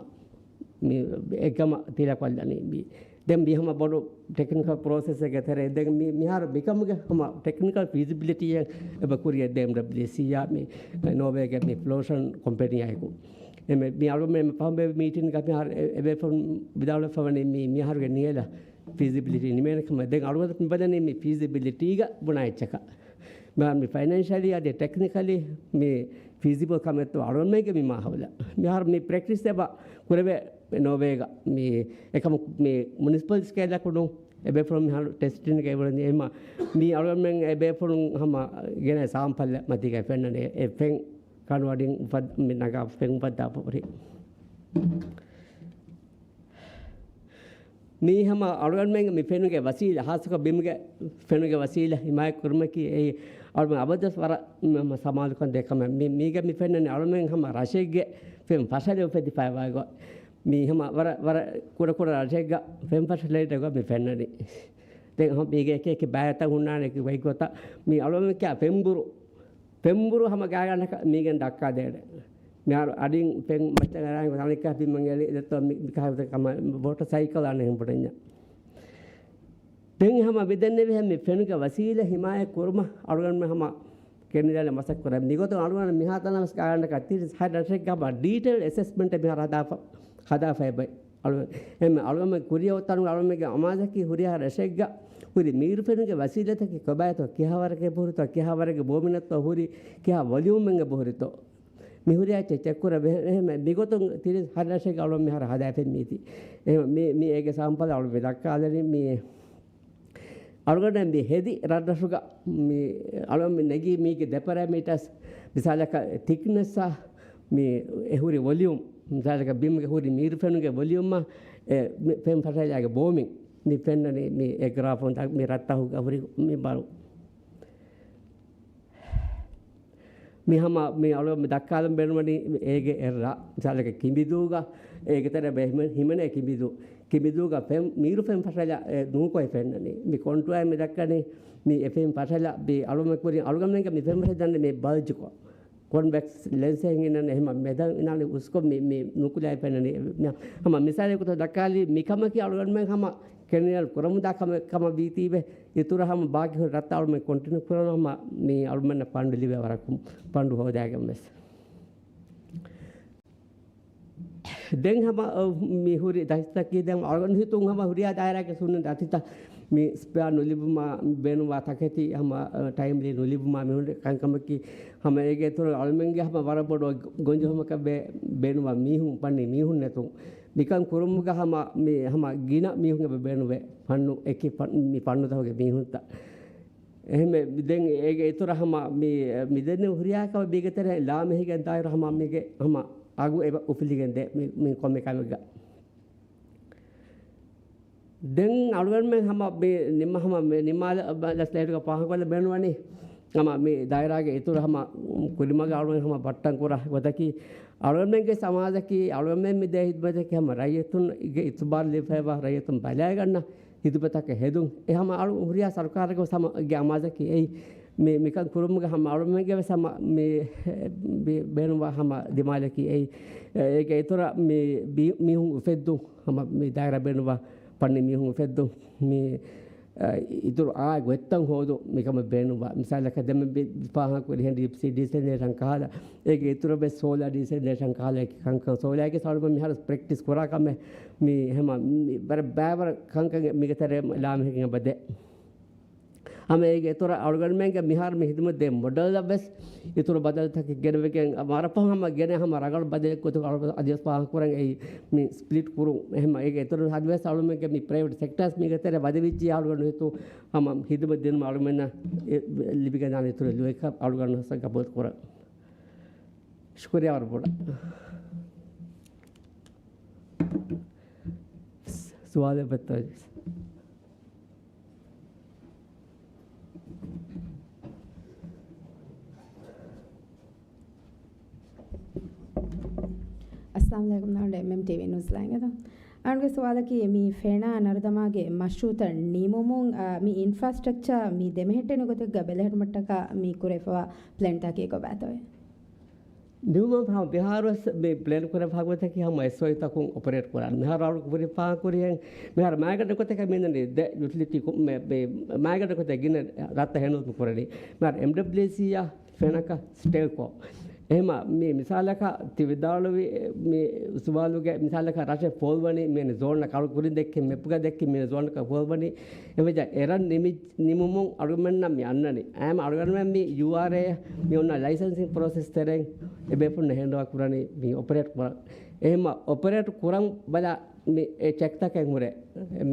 މި އެކަމަށް ތިލަކޮށްލަނީ. މި ދެން މި ހަމަ ބޮޑު ޓެކްނިކަލް ޕްރޮސެސްއެއްގެ ތެރޭ. ދެން މި މިހާރު މިކަމުގެ ހަމަ ޓެކްނިކަލް ފީޒިބިލިޓީއެއް އެބަ ކުރިޔަށް ދޭ އެމްޑަބްލިއުސީއާ މި ނޯވޭގެ މި ފްލޯޝަން ކޮމްޕެނީއާއެކު. އެމެ-، މި އަޅުގަނޑުމެން ފަހުން މިޓިންގަ މިހާރު އެ-، އެބޭފުޅުން ވިދާޅުވެފަވަނީ މި މިހާރުގެ ނިޔަލަށް ފީޒިބިލިޓީ ނިމޭނެ ކަމަށް. ދެން އަޅުގަނޑު މި ބަލަނީ މި ފީޒިބިލިޓީގަ ބުނާ އެއްޗަކަށް. މި ފައިނޭންޝަލީ އަދި ޓެކްނިކަލީ މި ފީޒިބަލް ކަމެއްތޯ އަޅުގަނޑުމެންގެ މި މާހައުލަށް. މިހާރު މި ޕްރެކްޓިސް އެބަ ކުރެވޭ ނޯވޭގަ މި އެކަމަކު މި މުނިސިޕަލް ސްކޭލަކު ނޫން. އެބޭފުޅުން މިހާރު ޓެސްޓިންގ އެބަ އުޅެނީ. އެހެމަ މި އަޅުގަނޑުމެން އެބޭފުޅުން ހަމަ ގެނައި ސާމްޕަލް މަތީގަ ފެންނަނީ އެ ފެން ކަނޑު އަޑިން އުފައް-، މި ނަގާ ފެން އުފައްދާފަ ހުރި. މީ ހަމަ އަޅުގަނޑުމެންގެ މި ފެނުގެ ވަސީލަ، ހާއްސަކޮށް ބިމުގެ ފެނުގެ ވަސީލަ ހިމާޔަތް ކުރުމަކީ އެއީ އަޅުގަނޑު އަބަދުވެސް ވަރަށް މަ-، މަ-، ސަމާލުކަން ދޭ ކަމެއް. މި-، މީގަ މި ފެންނަނީ އަޅުގަނޑުމެން ހަމަ ރަށެއްގެ ފެން ފަށަލަ އުފެދިފައިވާ ގޮތް. މީ ހަމަ ވަރަށް، ވަރަށް ކުޑަ ކުޑަ ރަށެއްގަ ފެން ފަށަލައިގަ މި ފެންނަނީ. ދެން ހަމަ މީގެ އެކި އެކި ބައިތައް ހުންނާނެ އެކި ވައިގޮތަށް. މީ އަޅުގަނޑުމެން ކިޔާ ފެންބުރު ފެންބުރު ހަމަ ގާތްގަނޑަކަށް މީގެން ދައްކާދޭނެ. މިހާރު އަޑިން ފެން މައްޗަށް އަރާން ތަނެއްކާ ބިމަށް އެޅި ދެއްތޯ މި-، މިކަހަލަ ކަމަށް މޯޓަރ ސައިކަލް އަނެއް ހެން ބުނަންޏާ. ދެން ހަމަ މިދެންނެވިހެން މި ފެނުގެ ވަސީލަ ހިމާޔަތް ކުރުމަށް އަޅުގަނޑުމެން ހަމަ ކެނޑިދާނެ މަސައްކަތް ކުރަން. މިގޮތުން އަޅުގަނޑު މިހާތަނަށް ވެސް ގާތްގަނޑަކަށް ތިރީސް ހަތް ރަށެއްގަ ހަމަ ޑީޓެއިލް އެސެސްމަންޓެއް މިހާރު ހަދާފަ-، ހަދާފައި ބައި. އަޅު-، އެހެން އަޅުގަނޑުމެން ކުރިއަށް އޮތް ތަނުގަ އަޅުގަނޑުމެންގެ އަމާޒަކީ ހުރިހާ ރަށެއްގަ ހުރި މީރު ފެނުގެ ވަސީލަތަކީ ކޮބާތޯ، ކިހާވަރެއްގެ ބުހުރިތޯ، ކިހާވަރެއްގެ ބޯމިނަށްތޯ ހުރި، ކިހާ ވޮލިއުމެއްގެ ބުހުރިތޯ. މި ހުރިހާ ޗެ-، ޗެކް ކުރެވޭ. އެހެން މިގޮތުން ތިރީސް ހަތް ރަށެއްގަ އަޅުގަނޑު މިހާރު ހަދާފައި މީތި. އެހެން މި، މި އޭގެ ސާމްޕަލް އަޅުގަނޑު މި ދައްކާލަނީ މި އަޅުގަނޑަށް މި ހެދި ރަށްރަށުގަ މި އަޅުގަނޑު މި ނެގީ މީގެ ދެ ޕެރާމީޓާސް، މިސާލަކަށް ތިކްނެސްއާ މި އެ ހުރި ވޮލިއުމް، މިސާލަކަށް ބިމުގެ ހުރި މީރު ފެނުގެ ވޮލިއުމާ އެ މި ފެން ފަށައިލާގެ ބޯމިން މި ފެންނަނީ މި އެ ގްރާފުން މި ރަށްތަހުގަ ހުރި މި ބަރު. މި ހަމަ މި އަޅުގަނޑު މި ދައްކާލަން ބޭނުންވަނީ އޭގެ އެއް ރަށް. މިސާލަކަށް ކިނބިދޫގަ އޭގެ ތެރޭ ބެ-، ހިމެނޭ ކިނބިދޫ. ކިނބިދޫގަ ފެން، މީރު ފެން ފަށަލަ އެ ނޫކޮށް ފެންނަނީ. މި ކޮންޓުއާ މި ދައްކަނީ މި އެ ފެން ފަށަލަ ބި އަޅުގަނޑު ކުރިން އަޅުގަނޑުމެންގެ މި ފެން ފަށަލަ ދަންނަ މި ބަލްޖުކޮށް. ކޮންވެކްސް ލެންސެއް އިންނަން އެހެމަ މެދަން އިނާނެ އުސްކޮށް މި، މި ނުކުލާއި ފެންނަނީ. މި ހަމަ މިސާލެއް ގޮތަށް ދައްކާލީ މި ކަމަކީ އަޅުގަނޑުމެން ހަމަ ކެންއަލް ކުރަމުންދާ ކަމެއް ކަމަށް ވީތީވެ، އިތުރަށް ހަމަ ބާކީ ހުރި ރަށްތައް އަޅުމެން ކޮންޓިނިއު ކުރަން ހަމަ މި އަޅުމެންނަށް ފަންޑު ލިބޭ ވަރަކު ފަންޑު ހޯދާގެން ވެސް. ދެން ހަމަ، އަ، މި ހުރި ދަތިތަކީ ދެން އަޅުގަނޑު ހިތުން ހަމަ ހުރިހާ ދާއިރާގެ ހުންނަ ދަތިތައް މި ސްޕެއާ ނުލިބުމާ ބޭނުންވާ ތަކެތި ހަމަ، އަ، ޓައިމްލީ ނުލިބުމާ މި ހުރި ކަންކަމަކީ ހަމަ އޭގެ އިތުރަށް އަޅުމެންގެ ހަމަ ވަރަށް ބޮޑު ގޮންޖެހުމަކަށް ބޭ-، ބޭނުންވާ މީހުން ފަންނީ މީހުން ނެތުން. މިކަން ކުރުމުގަ ހަމަ މި ހަމަ ގިނަ މީހުން އެބަ ބޭނުވޭ ފަންނު އެކި ފަން-، މި ފަންނުތަކުގެ މީހުންތައް. އެހެންވެ، ދެން އޭގެ އިތުރަށް ހަމަ މި، މިދެންނެވި ހުރިހާ ކަމެއް މީގެ ތެރޭ ލާމެހިގެން ދާއިރު ހަމަ މީގެ ހަމަ އަގު އެބަ އުފުލިގެން ދޭ މި، މި ކޮންމެ ކަމެއްގަ. ދެން އަޅުގަނޑުމެން ހަމަ މި ނިމާ، ހަމަ މި ނިމާލަ ސްލައިޑްގަ ފާހަގަކޮށްލަ ބޭނުންވަނީ ހަމަ މި ދާއިރާގެ އިތުރަށް ހަމަ ކުރިމަގަށް އަޅުގަނޑު ހަމަ ބައްޓަން ކުރާ ގޮތަކީ، އަޅުގަނޑުމެންގެ ސަމާޖަކީ އަޅުގަނޑުމެން މި ދޭ ހިދުމަތަކީ ހަމަ ރައްޔިތުންގެ އިތުބާރު ލިބިފައިވާ ރައްޔިތުން ބަލައިގަންނަ ހިދުމަތަކަށް ހެދުން. އެ ހަމަ އަޅު ހުރިހާ ސަރުކާރެއްގެ ވެސް ހަމަ ގެ އަމާޒަކީ އެއީ. މި، މިކަން ކުރުމުގެ ހަމަ އަޅުމެންގެ ވެސް ހަމަ މި، ބި-، ބޭނުންވާ ހަމަ ދިމާލަކީ އެއީ. އޭގެ އިތުރަށް މި ބި-، މީހުން އުފެއްދުން ހަމަ މި ދާއިރާ ބޭނުންވާ ފަންނީ މީހުން އުފެއްދުން. މި، އަ، އިތުރު އާ ގޮތްތައް ހޯދުން މިކަމަށް ބޭނުންވާ. މިސާލަކަށް ދެން މި ފާހަގަ ކުރިހެން ޑީޕް ސީ ޑީސެލިނޭޝަން ކަހަލަ، އޭގެ އިތުރަށް ވެސް ސޯލާ ޑީސެލިނޭޝަން ކަހަލަ ކަންކަން. ސޯލާގެ ސަޅުމަ މިހާރު ޕްރެކްޓިސް ކުރާ ކަމެއް މި ހަމަ މި ވަރަށް ބައިވަރަށް ކަންކަން މިގެ ތެރޭ ލާމެހިގެން އެބަ ދޭ. ހަމަ އޭގެ އިތުރަށް އަޅުގަނޑުމެންގެ މިހާރު މި ހިދުމަތް ދޭ މޮޑެލްއަށް ވެސް އިތުރު ބަދަލުތަކެއް ގެނެވިގެން ވަރަށް ފަހު ހަމަ ގެނެ ހަމަ ރަނގަޅު ބަދަލެއް ގޮތުގަ އަޅުގަނޑު އަދިވެސް ފާހަގަކުރަން އެއީ މި ސްޕްލިޓް ކުރުން. އެހެން އޭގެ އިތުރު އަދިވެސް އަޅުމެންގެ މި ޕްރައިވެޓް ސެކްޓާސް މީގެ ތެރޭ ވަދެވިއްޖެ އަޅުގަނޑު ހިތު ހަމަ ހިދުމަތް ދިނުމަށް އަޅުމެންނަށް އެ ލިބިގެންދާނެ އިތުރު ލުއެކަށް އަޅުގަނޑު ހަސަ ގަބޫލު ކުރަން. ޝުކުރިއްޔާ ވަރަށް ބޮޑަށް. ސުވާލެއް ވެއްތޯ؟ އައްސަލާމު ޢަލައިކުމް. ނާން އެމްއެމް ޓީވީ ނިއުޒް ލައިން އެދަ. އަޅުގެ ސުވާލަކީ، މި ފެނާ ނަރުދަމާގެ މަޝްރޫޢުތައް ނިމުމުން، އާ، މި އިންފްރާސްޓްރަކްޗާ މި ދެމެހެއްޓެނި ގޮތެއްގަ ބެލެހެއްޓުމަށްޓަކާ މި ކުރެފަވާ ޕްލޭންތަކީ ކޮބާތޯއޭ؟ ނިމުމަށް ހަމަ މިހާރުވެސް މި ޕްލޭން ކުރެއްވި ފަހަރުގައި ހަމަ އެސްއޯއީތަކުން އޮޕަރޭޓް ކުރާނެ. މިހާރު އަޅު ކުރި ފާހަގަކުރިހެން މިހާރު މާގަނޑު ގޮތަކަށް މި އިންނަނީ ދެ ޔުޓިލިޓީ ކު-، މެ-، މެ-، މާގަނޑު ގޮތަށް ގިނަ ރަށްތައް ހެނޑްލް ކުރަނީ. މިހާރު އެމްޑަބްލިއުސީއާ ފެނަކަ ސްޓޭކޯ. އެހެމަ މި މިސާލަކަށް ތި ވިދާޅުވި މި ސުވާލުގެ މިސާލަކަށް ރަށެއް ފޯލްވަނީ މި ޒޯނަކަށް އަޅު ކުރިން ދެއްކި މެޕުގަ ދެއްކި މި ޒޯނަކަށް ފޯލްވަނީ. އެވެޖަ އެރަށް ނިމި-، ނިމުމުން އަޅުގަނޑަށް މި އަންނަނީ. އާއްމު އަޅުގަނޑުމެން މި ޔޫއާރްއޭ މި އޮންނަ ލައިސަންސިން ޕްރޮސެސް ތެރެއިން އެ ބޭފުޅުންނަށް ހޭންޑްއޯވާ ކުރަނީ މި އޮޕަރޭޓް ކުރަން. އެހެމަ އޮޕަރޭޓް ކުރަން ބަލާ މި އެ ޗެކްތަކެއް ހުރޭ.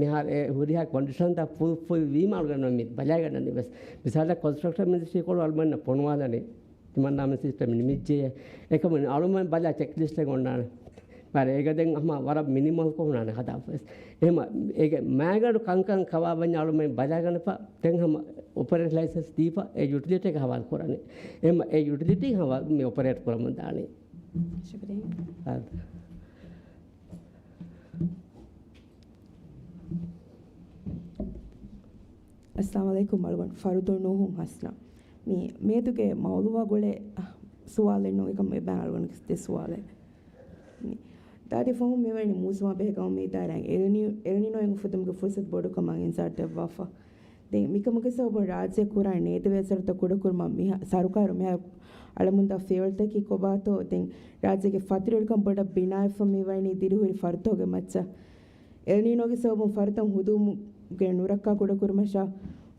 މިހާރު އެ ހުރިހާ ކޮންޑިޝަންތައް ފުލްފިލް ވީމަ އަޅުގަނޑު މި ބަލާގަންނަނީ ވެސް. މިސާލަށް ކޮންސްޓްރަކްޝަން މިނިސްޓްރީ ކޮޅު އަޅުމެންނަށް ފޮނުވާލަނީ. ތިމަންނާމެ ސިސްޓަމް ނިމިއްޖެ. އެކަމު އަޅުމެން ބަލާ ޗެކް ލިސްޓެއް އޮންނާނެ. މާރެ އޭގަ ދެން ހަމަ ވަރަށް މިނިމަލްކޮށް ހުންނާނެ ހަދާފަވެސް. އެހެމަ އޭގެ މާގަނޑު ކަންކަން ކަވާ ވަންޏާ އަޅުމެން ބަލާގަނެފަ ދެން ހަމަ އޮޕަރޭޓް ލައިސަންސް ދީފަ އެ ޔުޓިލިޓީގެ ހަވާލު ކުރަނީ. އެހެމަ އެ ޔުޓިލިޓީ ހަމަ މި އޮޕަރޭޓް ކުރަމުން ދާނީ. ޝުކުރިއްޔާ. އާދެ. އައްސަލާމު ޢަލައިކުމް އަޅުގަނޑު ފަރުދު ނޫހު ހަސްނާ. މި މިއަދުގެ މައުޟޫޢާ ގުޅޭ ސުވާލެއް ނޫން އެކަމް އެބައި އަޅުގަނޑު ދެ ސުވާލެއް. މި ދާދި ފަހުން މިވަނީ މޫސުމާ ބެހޭ ގައުމީ އިދާރާއިން އެލްނި-، އެލްނިނޯއިން އުފެދުމުގެ ފުރުސަތު ބޮޑުކަމަށް އިންޒާރު ދެއްވާފަ. ދެން މިކަމުގެ ސަބަބުން ރާއްޖެ ކުރާ ނޭދެވޭ އަސަރުތައް ކުޑަކުރުމަށް މިހާ-، ސަރުކާރު މިހާރު އަޅަމުންދާ ފިޔަވަޅުތަކީ ކޮބާތޯ؟ ދެން ރާއްޖޭގެ ފަތުރުވެރިކަން ބޮޑަށް ބިނާވެފަ މިވަނީ ދިރިހުރި ފަރުތަކުގެ މައްޗަށް. އެލްނީނޯގެ ސަބަބުން ފަރުތައް ހުދޫމުގެ ނުރައްކާ ކުޑަކުރުމަށާ،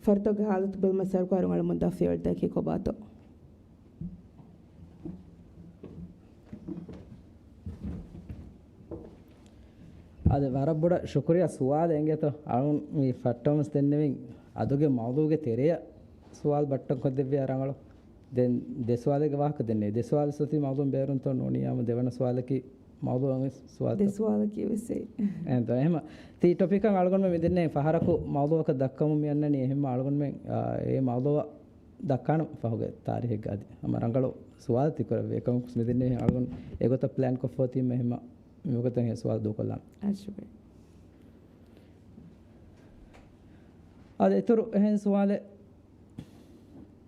ފަރުތަކުގެ ހާލަތު ބެލުމަށް ސަރުކާރުން އަޅަމުންދާ ފިޔަވަޅުތަކީ ކޮބާތޯ؟ އާދެ، ވަރަށް ބޮޑަށް ޝުކުރިއްޔާ ސުވާލެއް އެނގޭތޯ. އަޅުން މި ފައްޓަމަސް ދެންނެވިން އަދުގެ މައުޟޫގެ ތެރެއަށް ސުވާލު ބައްޓަން ކޮށްދެއްވިއްޔާ ރަނގަޅު. ދެން ދެ ސުވާލެއްގެ ވާހަކަ ދެންނެވި. ދެ ސުވާލު ސޮތީ މައުޟޫ ބޭރުންތޯ ނޫނީ އާމު ދެވަނަ ސުވާލަކީ މައުޟޫ ވެސް ސުވާލުތައް. ދެ ސުވާލަކީ ވެސް އެއް. އެހެންތޯ. އެހެމަ ތީ ޓޮޕިކަށް އަޅުގަނޑުމެން މި ދެންނެވި ފަހަރަކު މައުޟޫއަކަށް ދައްކަމުން މި އަންނަނީ. އެހެމަ އަޅުގަނޑުމެން، އާ، އެ މައުޟޫއަށް ދައްކާނަން ފަހުގެ ތާރީހެއްގަ އަދި ހަމަ ރަނގަޅު ސުވާލު ތި ކުރެއްވި. އެކަމަކު މި ދެންނެވި އަޅުގަނޑު އެގޮތަށް ޕްލޭން ކޮށްފަ އޮތީމަ އެހެމަ މިވަގުތަށް ހެ ސުވާލު ދޫކޮށްލާން. އަށް ޝުކުރިއްޔާ. އާދެ، އިތުރު އެހެން ސުވާލެއް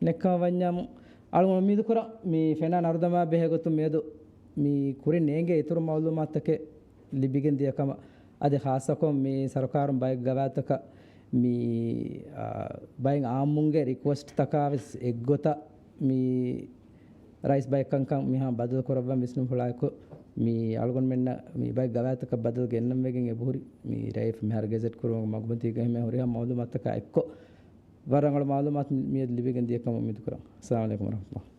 ނެއްކަމަށް ވަންޏާމު، އަޅުގަނޑު އުއްމީދު ކުރަން މި ފެނާ ނަރުދަމާ ބެހޭ ގޮތުން މިއަދު މި ކުރިން ނޭނގޭ އިތުރު މައުލޫމާތުތަކެއް ލިބިގެން ދިޔަ ކަމަށް. އަދި ޚާއްޞަކޮށް މި ސަރުކާރުން ބައެއް ގަވާއިދުތަކަށް މި، އާ، ބައެއް އާއްމުންގެ ރިކުއެސްޓްތަކާ ވެސް އެއްގޮތަށް މި ރައީސް ބައެއް ކަންކަން މިހާ ބަދަލު ކުރައްވަން ވިސްނުން ހުޅާއެކު، މި އަޅުގަނޑުމެންނަށް މި ބައެއް ގަވާއިދުތަކަށް ބަދަލު ގެންނަން ވެގެން އެބަހުރި. މި ރައީސް މިހާރު ގެޒެޓް ކުރުމުގެ މަގުމަތީގަ އެހެން ހުރިހާ މައުލޫމާތުތަކާ އެއްކޮށް، ވަރަށް ރަނގަޅު މައުލޫމާތު މިއަދު ލިބިގެން ދިޔަ ކަމަށް އުއްމީދު ކުރަން. އައްސަލާމު ޢަލައިކުމް ވަރަޙްމަތުﷲ.